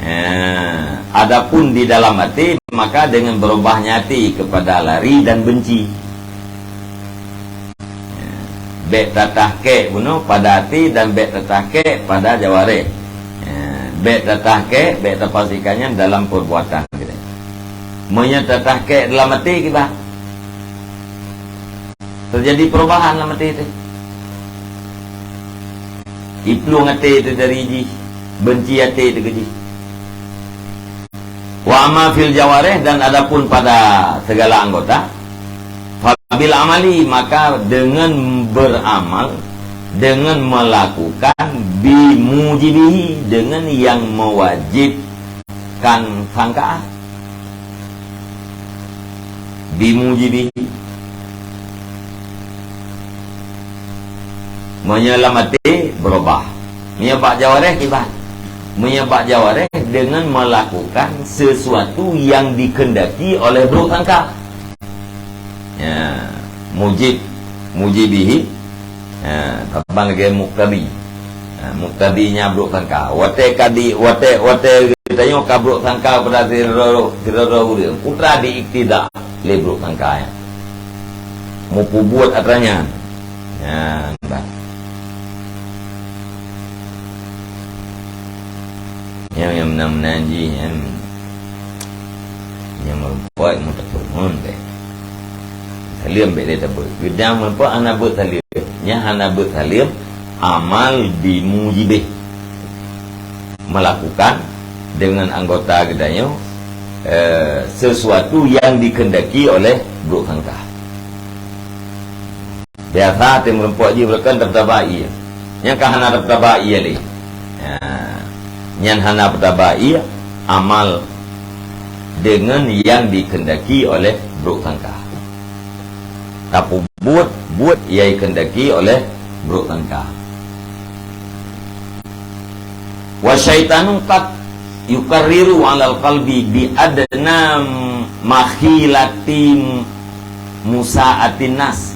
Eh, adapun di dalam hati, maka dengan berubahnya hati kepada lari dan benci. Bék tatahkek bunoe pada até dan bék tatahkek pada jawareh. Ya, bék tatahkek, bék tapastikan nyan dalam perbuatan kita. Meunyoe tatahkek dalam até kiban, teujadi perubahan lam até teuh. Iplueng até teuh dari jih, benci até teuh keu jih. Wa amma fil jawareh, dan adapun pada segala anggota, fabil amali, maka dengan beramal, dengan melakukan, bimujibihi, dengan yang mewajibkan sangkaan. Bimujibihi. Meunyoe lam até berubah. Meunyoe bak jawareh kiban. Meunyoe bak jawareh dengan melakukan sesuatu yang dikehendaki oleh buruk sangka. Ya, mujib, mujibihi. Ha, saban lagée muktadi. Ha, muktadi nyan buruk sangka. Watée kadi, watée, watée geutanyoe ka buruk sangka pada sidroe, sidroe ureuëng, peue treuk diiktida lé buruk sangka nyan. meupubuet atra nyan. Nyan bah. Nyang, nyang meunan-meunan jih, nyang, nyang meurumpok meuteupeumun bèk. Saleuem bèk lé tabeuet. Geudang meurumpok hana beuet saleuem. Nyang hana beuet saleuem, amal bimujibih. Melakukan dengan anggota geutanyoe, eh, sesuatu yang dikehendaki oleh brôk sangka. Biasa teuh meurumpok jih beureukan teupeutaba ie. Nyang ka hana teupeutaba ie lé. Ha. Nyan hana peutaba ie amal dengan yang dikehendaki oleh brôk sangka. Tapeubuet buet nyang dikehendaki oleh brôk sangka. Wa syaitanu qad yukarriru 'alal qalbi bi adna makhilati musa'atin nas.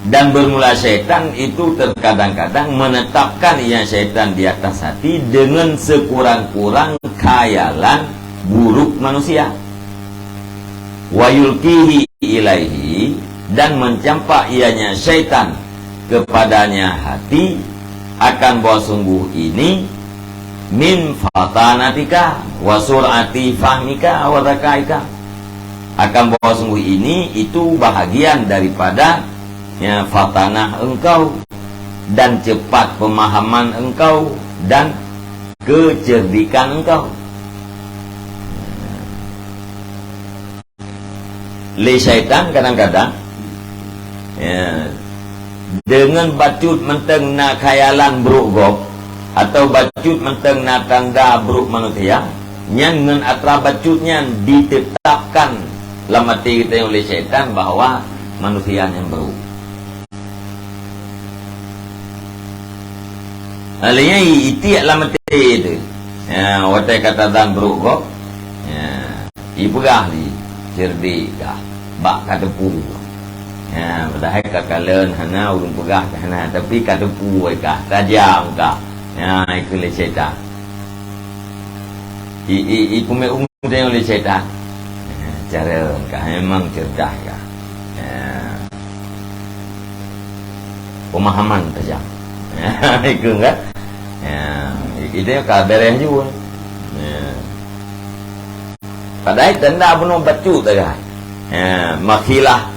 Dan bermula syaitan itu terkadang-kadang menetapkan ia syaitan di atas hati dengan sekurang-kurang khayalan buruk manusia. Wa yulqihi ilaihi, dan mencampak ianya syaitan kepadanya hati, akan bahwa sungguh ini min fatanatika wa sur'ati fahmika wa zakaika. Akan bahwa sungguh ini itu bahagian daripada, ya, fatanah engkau dan cepat pemahaman engkau dan kecerdikan engkau. Lé syaitan kadang-kadang, ya, deungon bacut mantong na khayalan brôk gob, atau bacut mantong na tanda brôk manusia, nyan ngon atra bacut nyan ditetapkan lam até geutanyoe lé syaitan bahwa manusia nyan brôk. Lé nyan itiek lam até teuh. Ya, watèe ka tazan brôk gob. Ya, ipeugah lé cerdik kah, bak ka teupeu. Ya, padahai ka kalon hana ureueng peugah ka hana, tapi ka teupeu kah, tajam kah. Ya, ikheun lé syaitan. I, i, i, peumiet Tengok lé syaitan. Cara kah memang cerdas kah. Ya. Pemahaman tajam. Ikut kan? Ya. Itu ka beres juga. Ya. Padahai tanda bunoe bacut dah. Ya, makhilah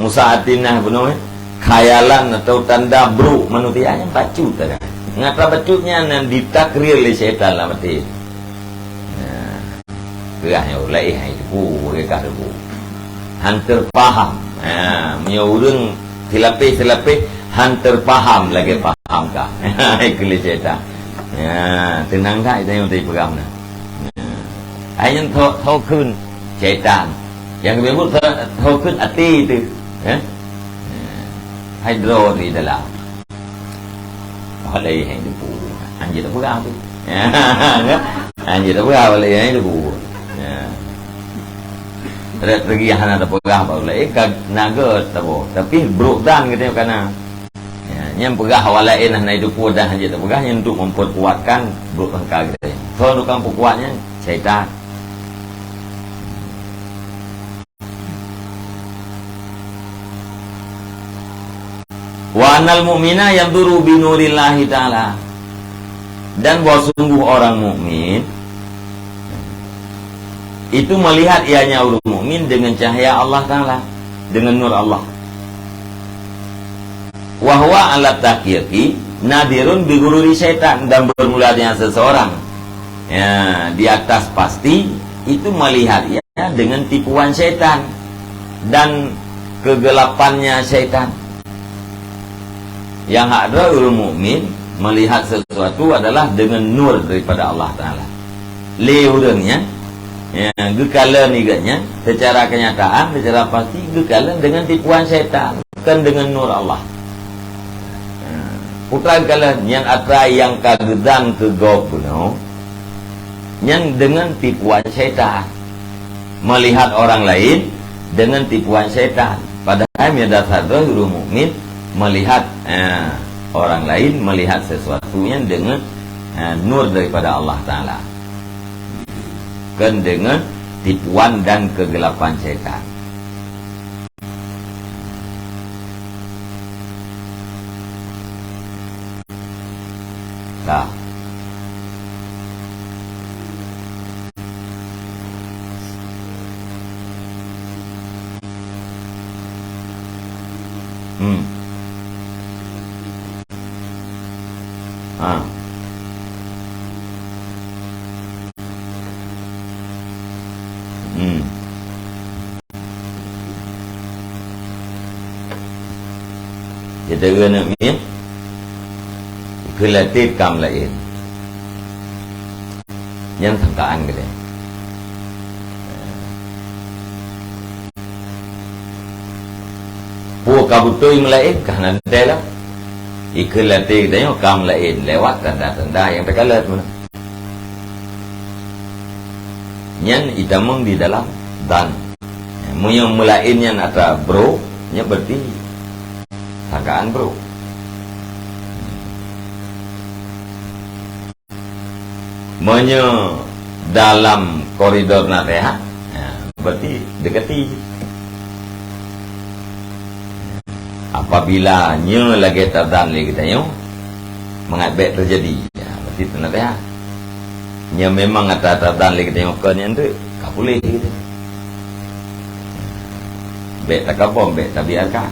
Musa Atinah bunoe, khayalan atau tanda brôk manusia nyan bacut dah. Ngat bacut nyan yang ditakrir lé syaitan lam até. Ya. Peugah nyoe, laén hai teupeu, bagaih ka teupeu. Han teupaham. Ha, meunyoe ureueng silapéh-silapéh han teupaham lagèe paham kah. Ikheun lé syaitan. Ha, teunang that tanyoe teupeugah meunan. Ha. Hai nyan tho, tho kheun syaitan. Nyang geubeuet tho, tho kheun até teuh. Ha? Ha. Hai droe di dalam. Walai hai teupeu. Anjir teupeugah tu. Anjir teupeugah walai hai teupeu. Ya. Re-, regi hana teupeugah bak ulèe ka na gèt tabo. Tapi brôk dan geutanyoe kana. Ya, nyang peugah walai hana teupeu dan anjir teupeugah nyan untuk memperkuatkan brôk sangka geutanyoe. Soe tukang peukuat nyan? Syaitan. Wa annal mu'mina yanzuru bi nurillahi ta'ala. Dan bahwa sungguh orang mukmin itu melihat ianya ureueng mukmin dengan cahaya Allah Ta'ala, dengan nur Allah. Wa huwa ala tahqiqi nadirun bi ghururi syaitan, dan bermula dengan seseorang, ya, di atas pasti itu melihat ia dengan tipuan syaitan dan kegelapannya syaitan. Yang hak droe ureueng mukmin melihat sesuatu adalah dengan nur daripada Allah Taala. Lé ureueng nyan, ya, geukalon igat nyan secara kenyataan, secara pasti geukalon dengan tipuan syaitan, bukan dengan nur Allah. Ya. Peue kalon nyan atra nyang ka geudan keu gob bunoe, nyan dengan tipuan syaitan. Melihat orang lain dengan tipuan syaitan. Padahai meunyoe dasar droe ureueng mukmin melihat, eh, orang lain melihat sesuatu nyan dengan, eh, nur daripada Allah Taala. Bukan dengan tipuan dan kegelapan syaitan. Dah. Hmm. Ha. Hmm. Jadi, aneuk miet, keulatih ka meulaén. Nyan sangkaan geutanyoe. Peue ka beutôi meulaén ka hana teuntèe lom. Ikheun latèe geutanyoe ka meulaén lewat tanda-tanda nyang teukalon meunan. Nyan itamong di dalam dhan. Meunyoe meulaén nyan atra brôk, nyan berarti sangkaan brôk. Meunyoe dalam koridor naseuhat, ha, berarti dekati. Apabila nyoe lagèe tadhan lé geutanyoe, mangat bèk teujadi, ha, berarti teunaseuhat. Nyoe memang atra tadhan lé geutanyoe kon nyan teuk, ka puléh geutanyoe. Bèk takabom, bèk tabiarkan.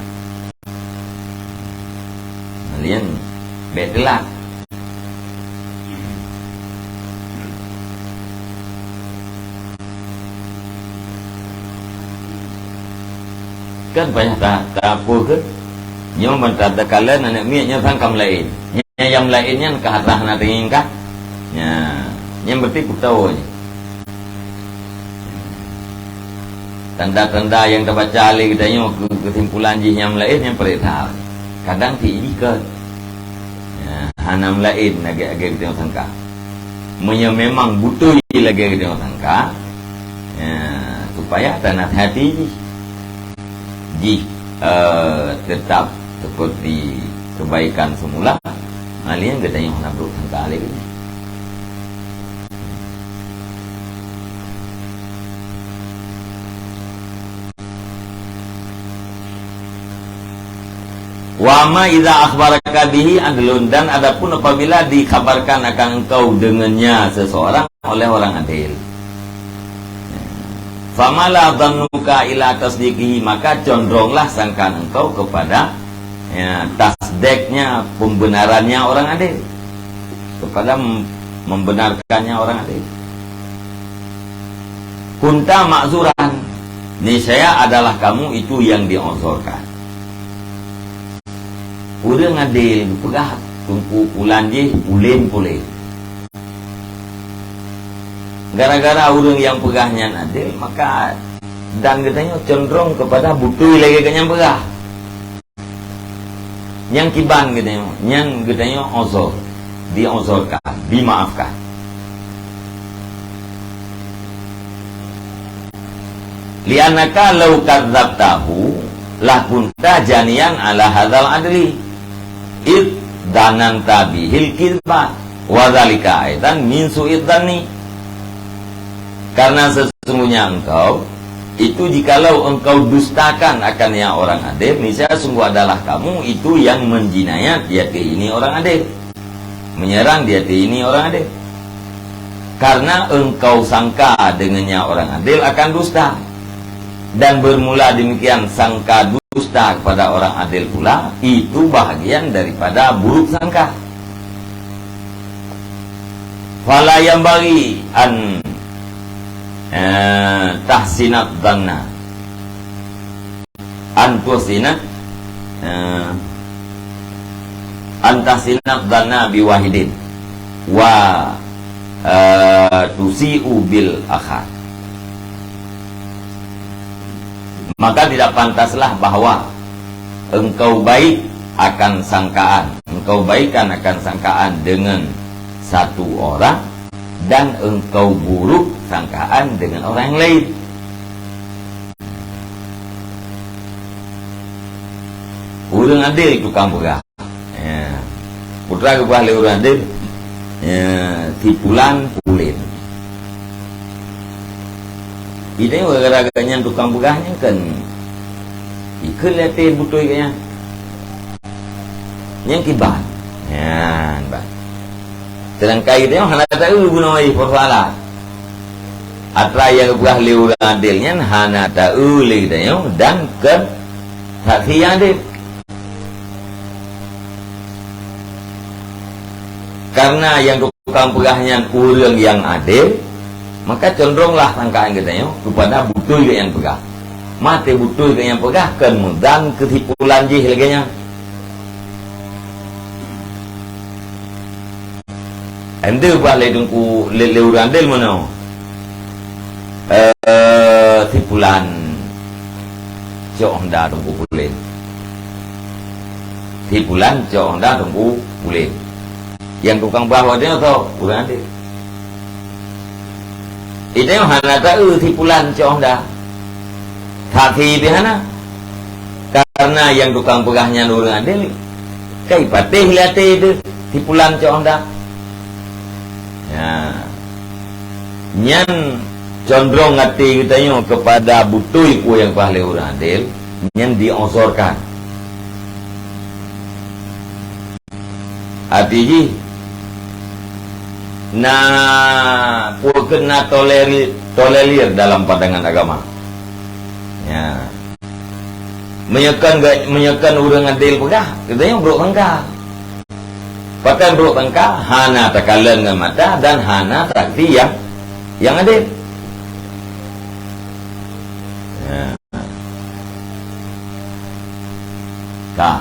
Malian bèk teulat. Kan payah ta-, tapeugah. Nyoe ban ta-, takalon aneuk miet nyoe sang ka meulaén. Nyan nyang meulaén nyan ka atra hana teuingat. Nyan, nyan berarti peutôi. Tanda-tanda nyang tabaca lé geutanyoe keu-, keusimpulan jih nyang meulaén nyang paléng that. Kadang ti jih kon. Ya, hana meulaén lagèe-lagèe geutanyoe sangka. Meunyoe memang beutôi lagèe geutanyoe sangka, ya, supaya tanasihati jih, jih, eh, tetap seperti kebaikan semula, malian geutanyoe hana brôk sangka lé geutanyoe. Wa amma idza akhbaraka bihi adlun, dan adapun apabila dikhabarkan akan engkau dengannya seseorang oleh orang adil, famala dhannuka ila tasdiqihi, maka condronglah sangkaan engkau kepada, ya, tasdiknya, pembenarannya orang adil, kepada mem-, membenarkannya orang adil. Kunta ma'zuran, niscaya adalah kamu itu yang diuzurkan. Ureuëng adil geupeugah teungku pulan jih ulén puléh. Gara-gara ureuëng nyang peugah nyan adil, maka dan geutanyoe condrong kepada beutôi lagèe geuh nyang peugah. Nyang kiban geutanyoe, nyan geutanyoe uzur, diuzurkan, dimaafkan. Li'annaka law kadzabtahu lakunta janiyan ala hadzal adli, id dhananta bihil kizba, wa dzalika aidan min su'idz dhanni. Karena sesungguhnya engkau itu, jikalau engkau dustakan akan yang orang adil, niscaya sungguh adalah kamu itu yang menjinayat di atas ini orang adil, menyerang di atas ini orang adil. Karena engkau sangka dengannya orang adil akan dusta, dan bermula demikian sangka dusta kepada orang adil pula, itu bahagian daripada buruk sangka. Fala yanbaghi an, eh, tahsinadz dhanna. An tuhsina, eh, an tahsinadz dhanna biwahidin wa, eh, tusi'u bil akhar. Maka tidak pantaslah bahwa engkau baik akan sangkaan, engkau baikan akan sangkaan dengan satu orang, dan engkau buruk sangkaan dengan orang yang lain. Ureuëng adil tukang peugah. Ya. Putra geupeugah lé ureuëng adil, ya, si pulan pulen. Jadi gara-gara nyan tukang peugah nyan kan ikheun lé até beutôi geuh nyan. Nyang kiban. Nyan, bah. Seudangkan geutanyoe hana taeu bunoe persoalan. Atra nyang geupeugah lé ureuëng adil nyan hana taeu lé geutanyoe dan kon saksi nyang adil. Karena nyang tukang peugah nyan ureuëng nyang adil, maka condronglah sangkaan geutanyoe keupada beutôi geuh nyang peugah. Maté beutôi geuh nyang peugah kon meudan keusipulan jih lagée nyan. Ente bah lé teungku lé, lé ureuëng adil meunoe. Eh, sipulan cok honda teungku pulen. Sipulan cok honda teungku pulen. Nyang tukang bah watée nyoe soe? Ureuëng adil. Itu hana taeu sipulan cok honda. Saksi pih hana. Karena nyang tukang peugah nyan ureuëng adil, kai patéh lé até teuh sipulan cok honda. Ya. Nyan condrong até geutanyoe keupada beutôi peue nyang peugah lé ureuëng adil, nyan diozorkan. Arti jih, na peue keuh na toleri-, tolerir dalam pandangan agama. Ya. Meunyoe kon geu-, meunyoe kon ureuëng adil peugah, geutanyoe brok sangka. Pakon brok sangka, hana takalon ngon mata dan hana saksi nyang, nyang adil. Ya. Ka.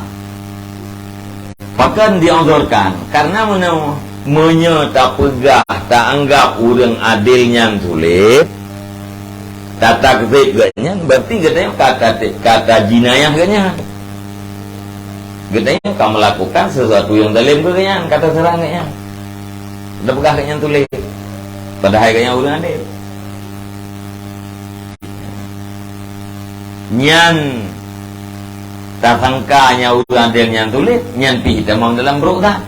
Pakon diozorkan? Karena meunyoe, meunyoe tapeugah, taanggap ureuëng adil nyan sulet, tatakzib geuh nyan, berarti geutanyoe ka ta-, ka tajinayah geuh nyan. Geutanyoe ka melakukan sesuatu nyang zalim keu geuh nyan, ka taseurang geuh nyan. Tapeugah geuh nyan sulet. Padahai geuh nyan ureuëng adil. Nyan tasangka nyang ureuëng adil nyan sulet, nyan pih tamong dalam brok zan.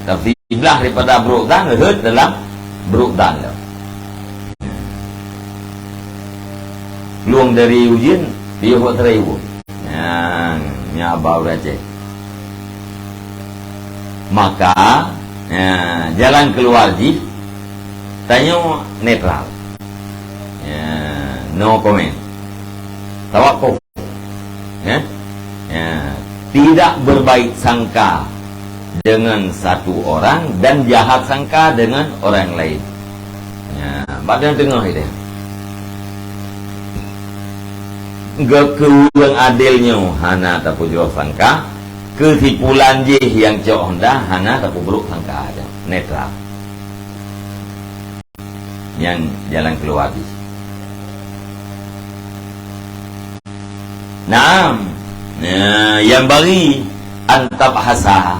Tapi blah daripada brok zan, rhot dalam brok zan lom. Lueng dari ujeuen, piôh bak seureubu. Nyan, nyan haba ureuëng Aceh. Maka, ya, jalan keluar jih, tanyoe netral. Ya, no comment. Tawakuf. Ya? Ya. Tidak berbaik sangka dengan satu orang dan jahat sangka dengan orang lain. Ya, bak teungoh-teungoh itu. Geu-, keu ureuëng adil nyoe hana tapeujroh sangka, keusipulan jih nyang cok honda hana tapeubrok sangka, netral. Nyan jalan keluar jih. Naam. Nah, yang bagi antab hasa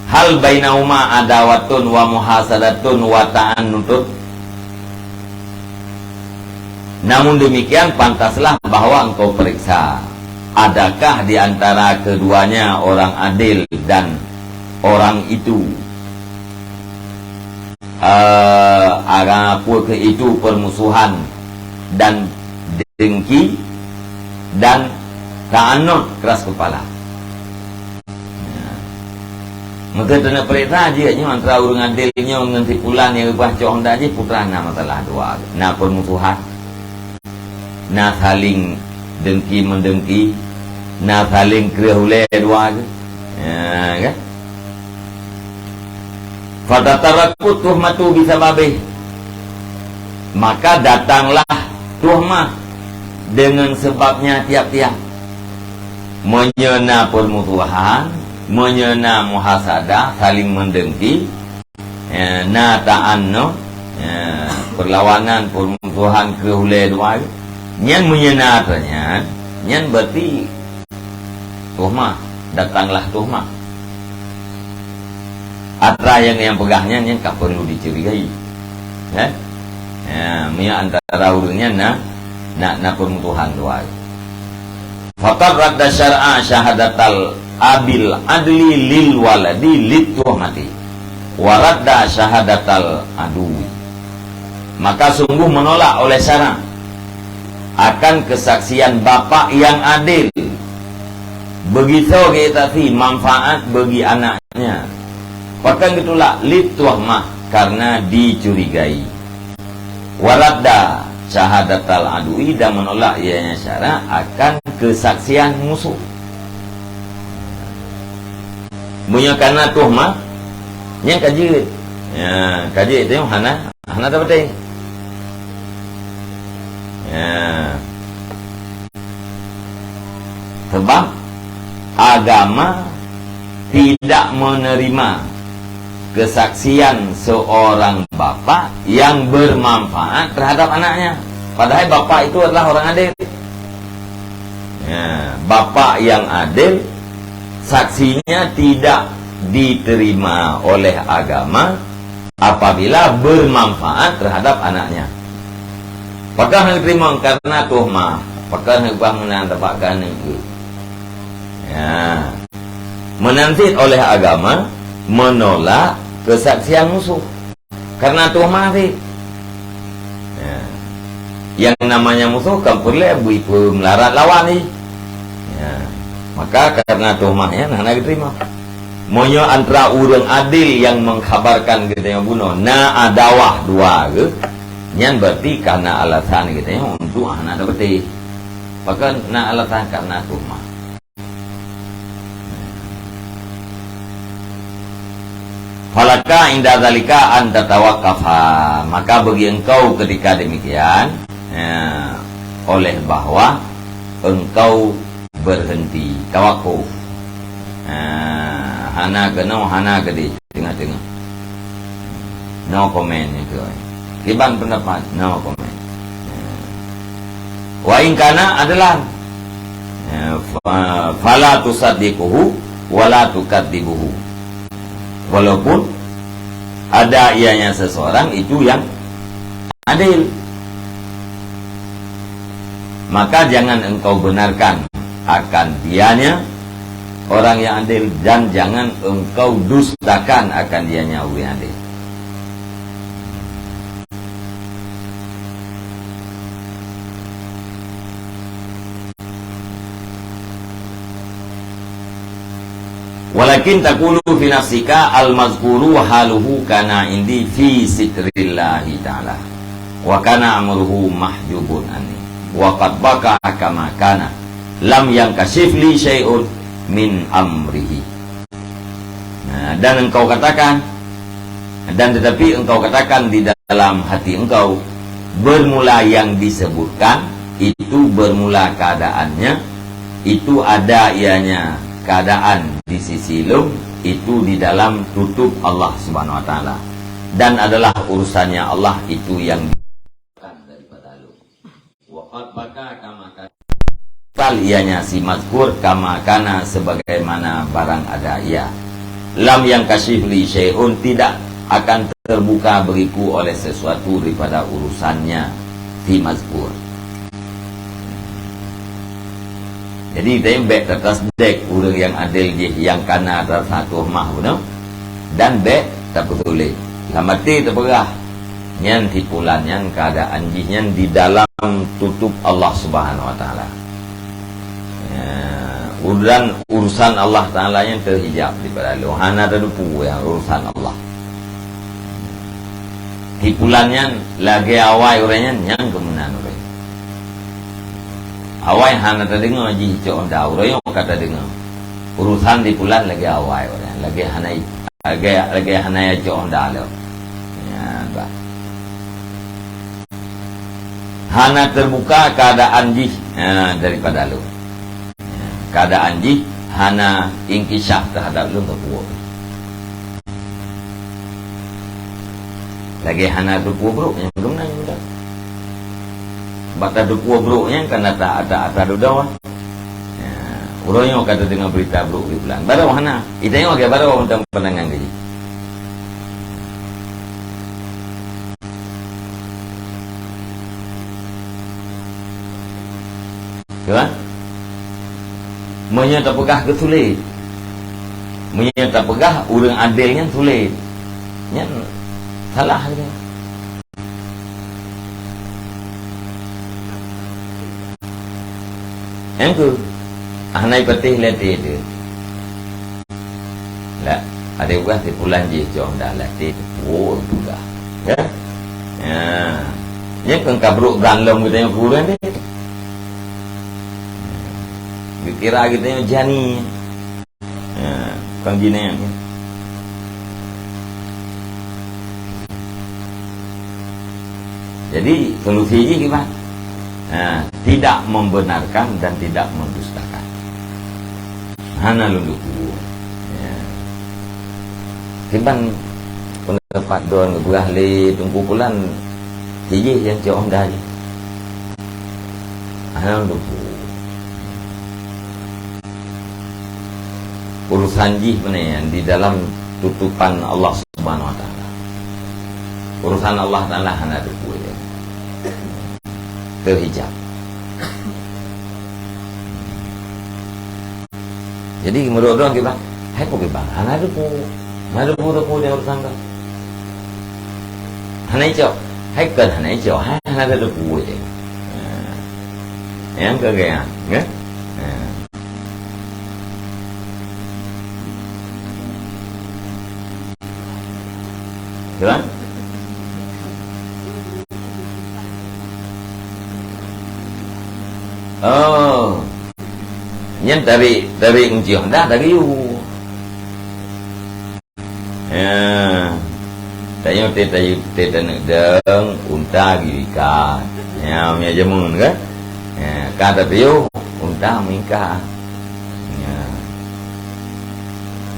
hal bainahuma adawatun wa muhasadatun wa ta'annutun. Namun demikian, pantaslah bahwa engkau periksa, adakah di antara keduanya orang adil dan orang itu, eh, ada apa ke itu permusuhan dan dengki dan ta'anut keras kepala. Maka teuna peuriksa jih nyoe antara ureuëng adil nyoe ngon si pulan nyang reubah cok honda jih, putra na masalah dua, na permusuhan, na saling dengki mendengki, na saling kreueh ulée dua jih. Ya, kan? Fatataraqu tuhmatu bisababih. Maka datanglah tuhmah dengan sebabnya tiap-tiap. Meunyoe na permusuhan, meunyoe na muhasadah, saling mendengki, eh, na ta'anut, eh, perlawanan, permusuhan keu ulée dua, nyan meunyoe na atra nyan, nyan berarti tuhmah, datanglah tuhmah. Atra nyang, nyang peugah nyan, nyan ka perlu dicurigai. Eh? Ya, meunyoe antara ureuëng nyan na, na, na permusuhan dua. Faqad radda syar'a syahadatal abil adli lil waladi lit tuhmati. Wa radda syahadatal adui. Maka sungguh menolak oleh syarak akan kesaksian bapak yang adil. Begitu kita fi manfaat bagi anaknya. Pakon geutulak? Lit tuhmah, karena dicurigai. Waradda syahadatal adui, dan menolak ianya syarat akan kesaksian musuh. Meunyoe kana tuhmah, nyan ka jeuet. Ya, ka jeuet teuh hana, hana tapatéh. Ya. Sebab agama tidak menerima kesaksian seorang bapak yang bermanfaat terhadap anaknya. Padahal bapak itu adalah orang adil. Ya, bapak yang adil, saksinya tidak diterima oleh agama apabila bermanfaat terhadap anaknya. Pakon hana terima karena tuhmah, pakon hana meunan tapak keuneuk. Ya. Meunan cit oleh agama menolak kesaksian musuh. Karena tuhmah cit. Ya. Yang namanya musuh kan peureulée beu-, beumeularat lawan jih. Ya. Maka karena tuhmah nyan hana geuterima. Meunyoe antara ureuëng adil nyang mengkhabarkan geutanyoe bunoe na adawah dua geuh, nyan berarti kana alasan geutanyoe untuk hana tapatéh. Pakon na alasan karena tuhmah. Falaka inda zalika an tatawaqqafa, maka bagi engkau ketika demikian, ya, oleh bahwa engkau berhenti, tawakuf. Ya, hana keunoe, hana keudeh, teungoh-teungoh. No comment itu. Kiban pendapat, no comment. Ya. Wa in kana adalah, ya, fa-, fala tusaddiquhu wa la tukadzibuhu. Walaupun ada ianya seseorang itu yang adil, maka jangan engkau benarkan akan dianya orang yang adil, dan jangan engkau dustakan akan dianya orang yang adil. Walakin taqulu fi nafsika al-mazkuru haluhu kana indi fi sitrillahi ta'ala, wa kana amruhu mahjubun anni, wa qad baqa kama kana, lam yankashif li syai'un min amrihi. Nah, dan engkau katakan, dan tetapi engkau katakan di dalam hati engkau, bermula yang disebutkan, itu bermula keadaannya, itu ada ianya keadaan di sisi lôn, itu di dalam tutup Allah Subhanahu Wa Taala, dan adalah urusannya Allah itu yang daripada lôn. Waqad baka kama kana. Tal ianya si mazkur kama kana sebagaimana barang ada ia. Lam yankashif li syai'un, tidak akan terbuka bagiku oleh sesuatu daripada urusannya si mazkur. Jadi, teuh bék tatasdek ureuëng nyang adil jih nyang kana rasa tuhmah bunoe, dan bék tapeusulet. Lam até tapeugah, nyan si pulan nyan keuadaan jih nyan di dalam tutup Allah Subhanahu Wa Taala. Ya, urusan, urusan Allah Taala nyan teuhijab daripada lôn. Hana tateupeue nyang urusan Allah. Si pulan nyan lagée awai ureuëng nyan, nyan keuh meunan ureuëng. Awai hana tadeungoe jih cok honda, uroe nyoe ka tadeungoe. Urusan si pulan lagée awai ureuëng nyan, lagée hana, lagée, lagée hana cok honda lom. Nyan bah. Hana terbuka keadaan jih, ha, daripada lôn. Keadaan jih hana inkishaf terhadap lôn, teupeue. Lagée hana teupeue brok nyang keunan muda. Bak tateupeue brok nyan kan ata, ata, ata dudoe. Ya, uroe nyoe ka tadeungoe berita brok di pulan. Barô hana. Itanyoe lagée barô mantong pandangan gaji. Kan? Meunyoe tapeugah keu sulet. Meunyoe tapeugah ureuëng adil nyan sulet. Nyan salah lagée. Nyang keu, hana ipatéh lé até teuh. Lah, Ada peugah si pulan jih cok dah latih teupuek peugah. Ya. Ya. Nyan kon ka brok gan lom geutanyoe kuburan deh. Geukira geutanyoe jani. Ya, kon jih nyan. Jadi, solusi jih kiban? Ha, tidak membenarkan dan tidak mendustakan. Hana lôn duku. Ya. Kiban pendapat droen geupeugah lé Teungku Pulan, si jih nyang cok honda jih. Hana lôn duku. Urusan jih meunan di dalam tutupan Allah Subhanahu Wa Taala. Urusan Allah Taala hana duku jih. Teuhijab. Jadi, meunurot droen kiban, hai peue kiban? Hana duku. Hana duku-duku di urusan droen. Hana icok. Hai kon hana icok, hai hana duku jih. Ha. Nyang keu gaya, ya? Ha. Tuan? Oh. Nyan tarék, tarék kunci honda, tarék yue. Ya. Tanyoe teuh, teuh, teuh taneuk dong, unta geuyue ikat. Ya, meunyo jameun kan? Ya, ka tapiôh, unta meuikat. Ya.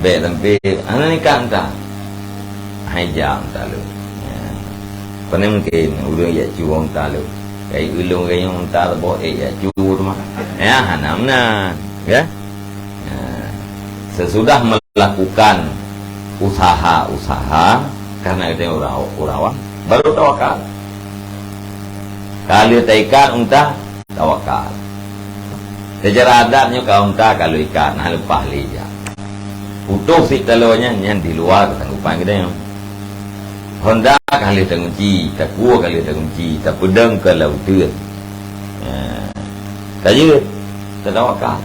Bèk sampai, hana ikat unta. Hai jak unta lôn. Ya. Pane mungken ureueng jak cuwoe unta lôn. Kai ulôn gayong unta teuboh, eh, jak cuwoe teuma. Ya, hana meunan. Ya. Ya. Sesudah melakukan usaha-usaha, karena itu urau-, urawang, baru tawakal. Ka lheueh taikat unta, tawakal. Secara adat nyoe ka unta ka lheueh ikat, nah leupah lé jak. Putôh sit taloe nyan, nyan di luwa keusanggopan geutanyoe. Honda ka lheueh takunci, takue ka lheueh takunci, tapeudong keu lam uteuen. Ya. Ka jeuet, tatawakal.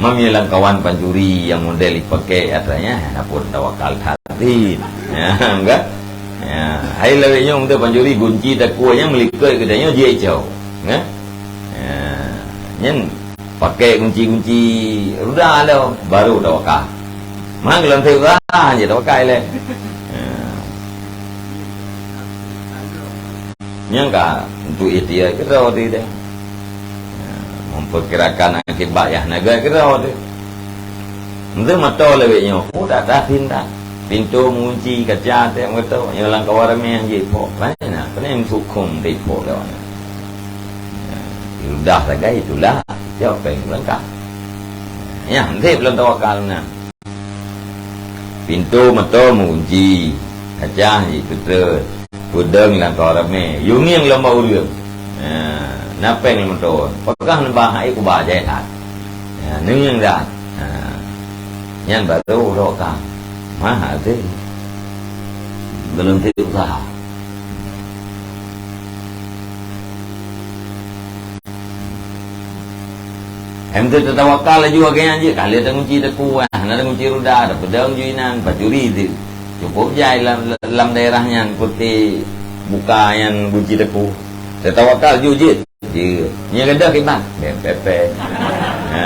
Meunyo lam kawan pancuri nyang model ipakèk atra nyan, hana pun tawakal that. Ya, kan? Ya, hai lawét nyoe meunyo pancuri gunci takue nyan meulikot geutanyoe jicok. Ya? Ya. Nyan pakèk gunci-gunci ruda lom, baru tawakal. Mah geulantèe usaha jih tawakal lé. Ya. Nyang ka untuk ikhtiar keudroe teuh deh. Ya, memperkirakan akibat nyang hana gèt keudroe teuh. Untuk moto lawét nyoe, oh, tak tasin dah. Pintoe meungunci, kaca teuh meugeutôk, nyoe lam kawan ramè jih phok. Laén na, keuneuk meusukhom teuh phok lewat nyan. Ya, sudah sagai itulah, siapa yang melangkah. Ya, nanti belum tawakal na. Pintoe moto meugunci, kaca jipeutrön, peudong lam kawan ramè, yue ngieng lom bak ureueng. Ha, na péng lam moto, peugah neuba hai kuba jai that. Ha, neungieng that. Ha, nyan baru uroe ka. Mah até. Belum teuh usaha. Em teu tatawakal laju lagèe nyan jeuet, ka lheueh takunci takue, hana takunci ruda, tapeudong ju inan, pancuri teuh. Cukup jai lam, lam daerah nyan peuti buka nyan gunci takue. Tatawakal ju jeuet. Jeuet. Nyan gadôh kiban. Bèk pèpè. Ha,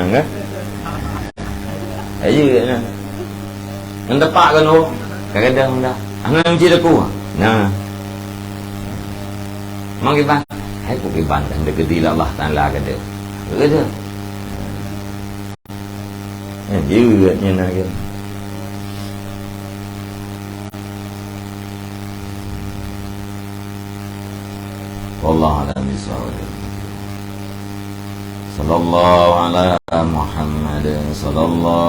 ngeh. Ayu na. Ngon tepak keunoe, ka gadôh dah. Hana gunci takue. Nah. Mang kiban. Hai ku kiban dan dikeudi lé Allah Taala gadôh. Gadôh. Eh, jeuet nyan na gadôh. Wallahu a'lam bishawab. Sallallahu ala Muhammad, sallallahu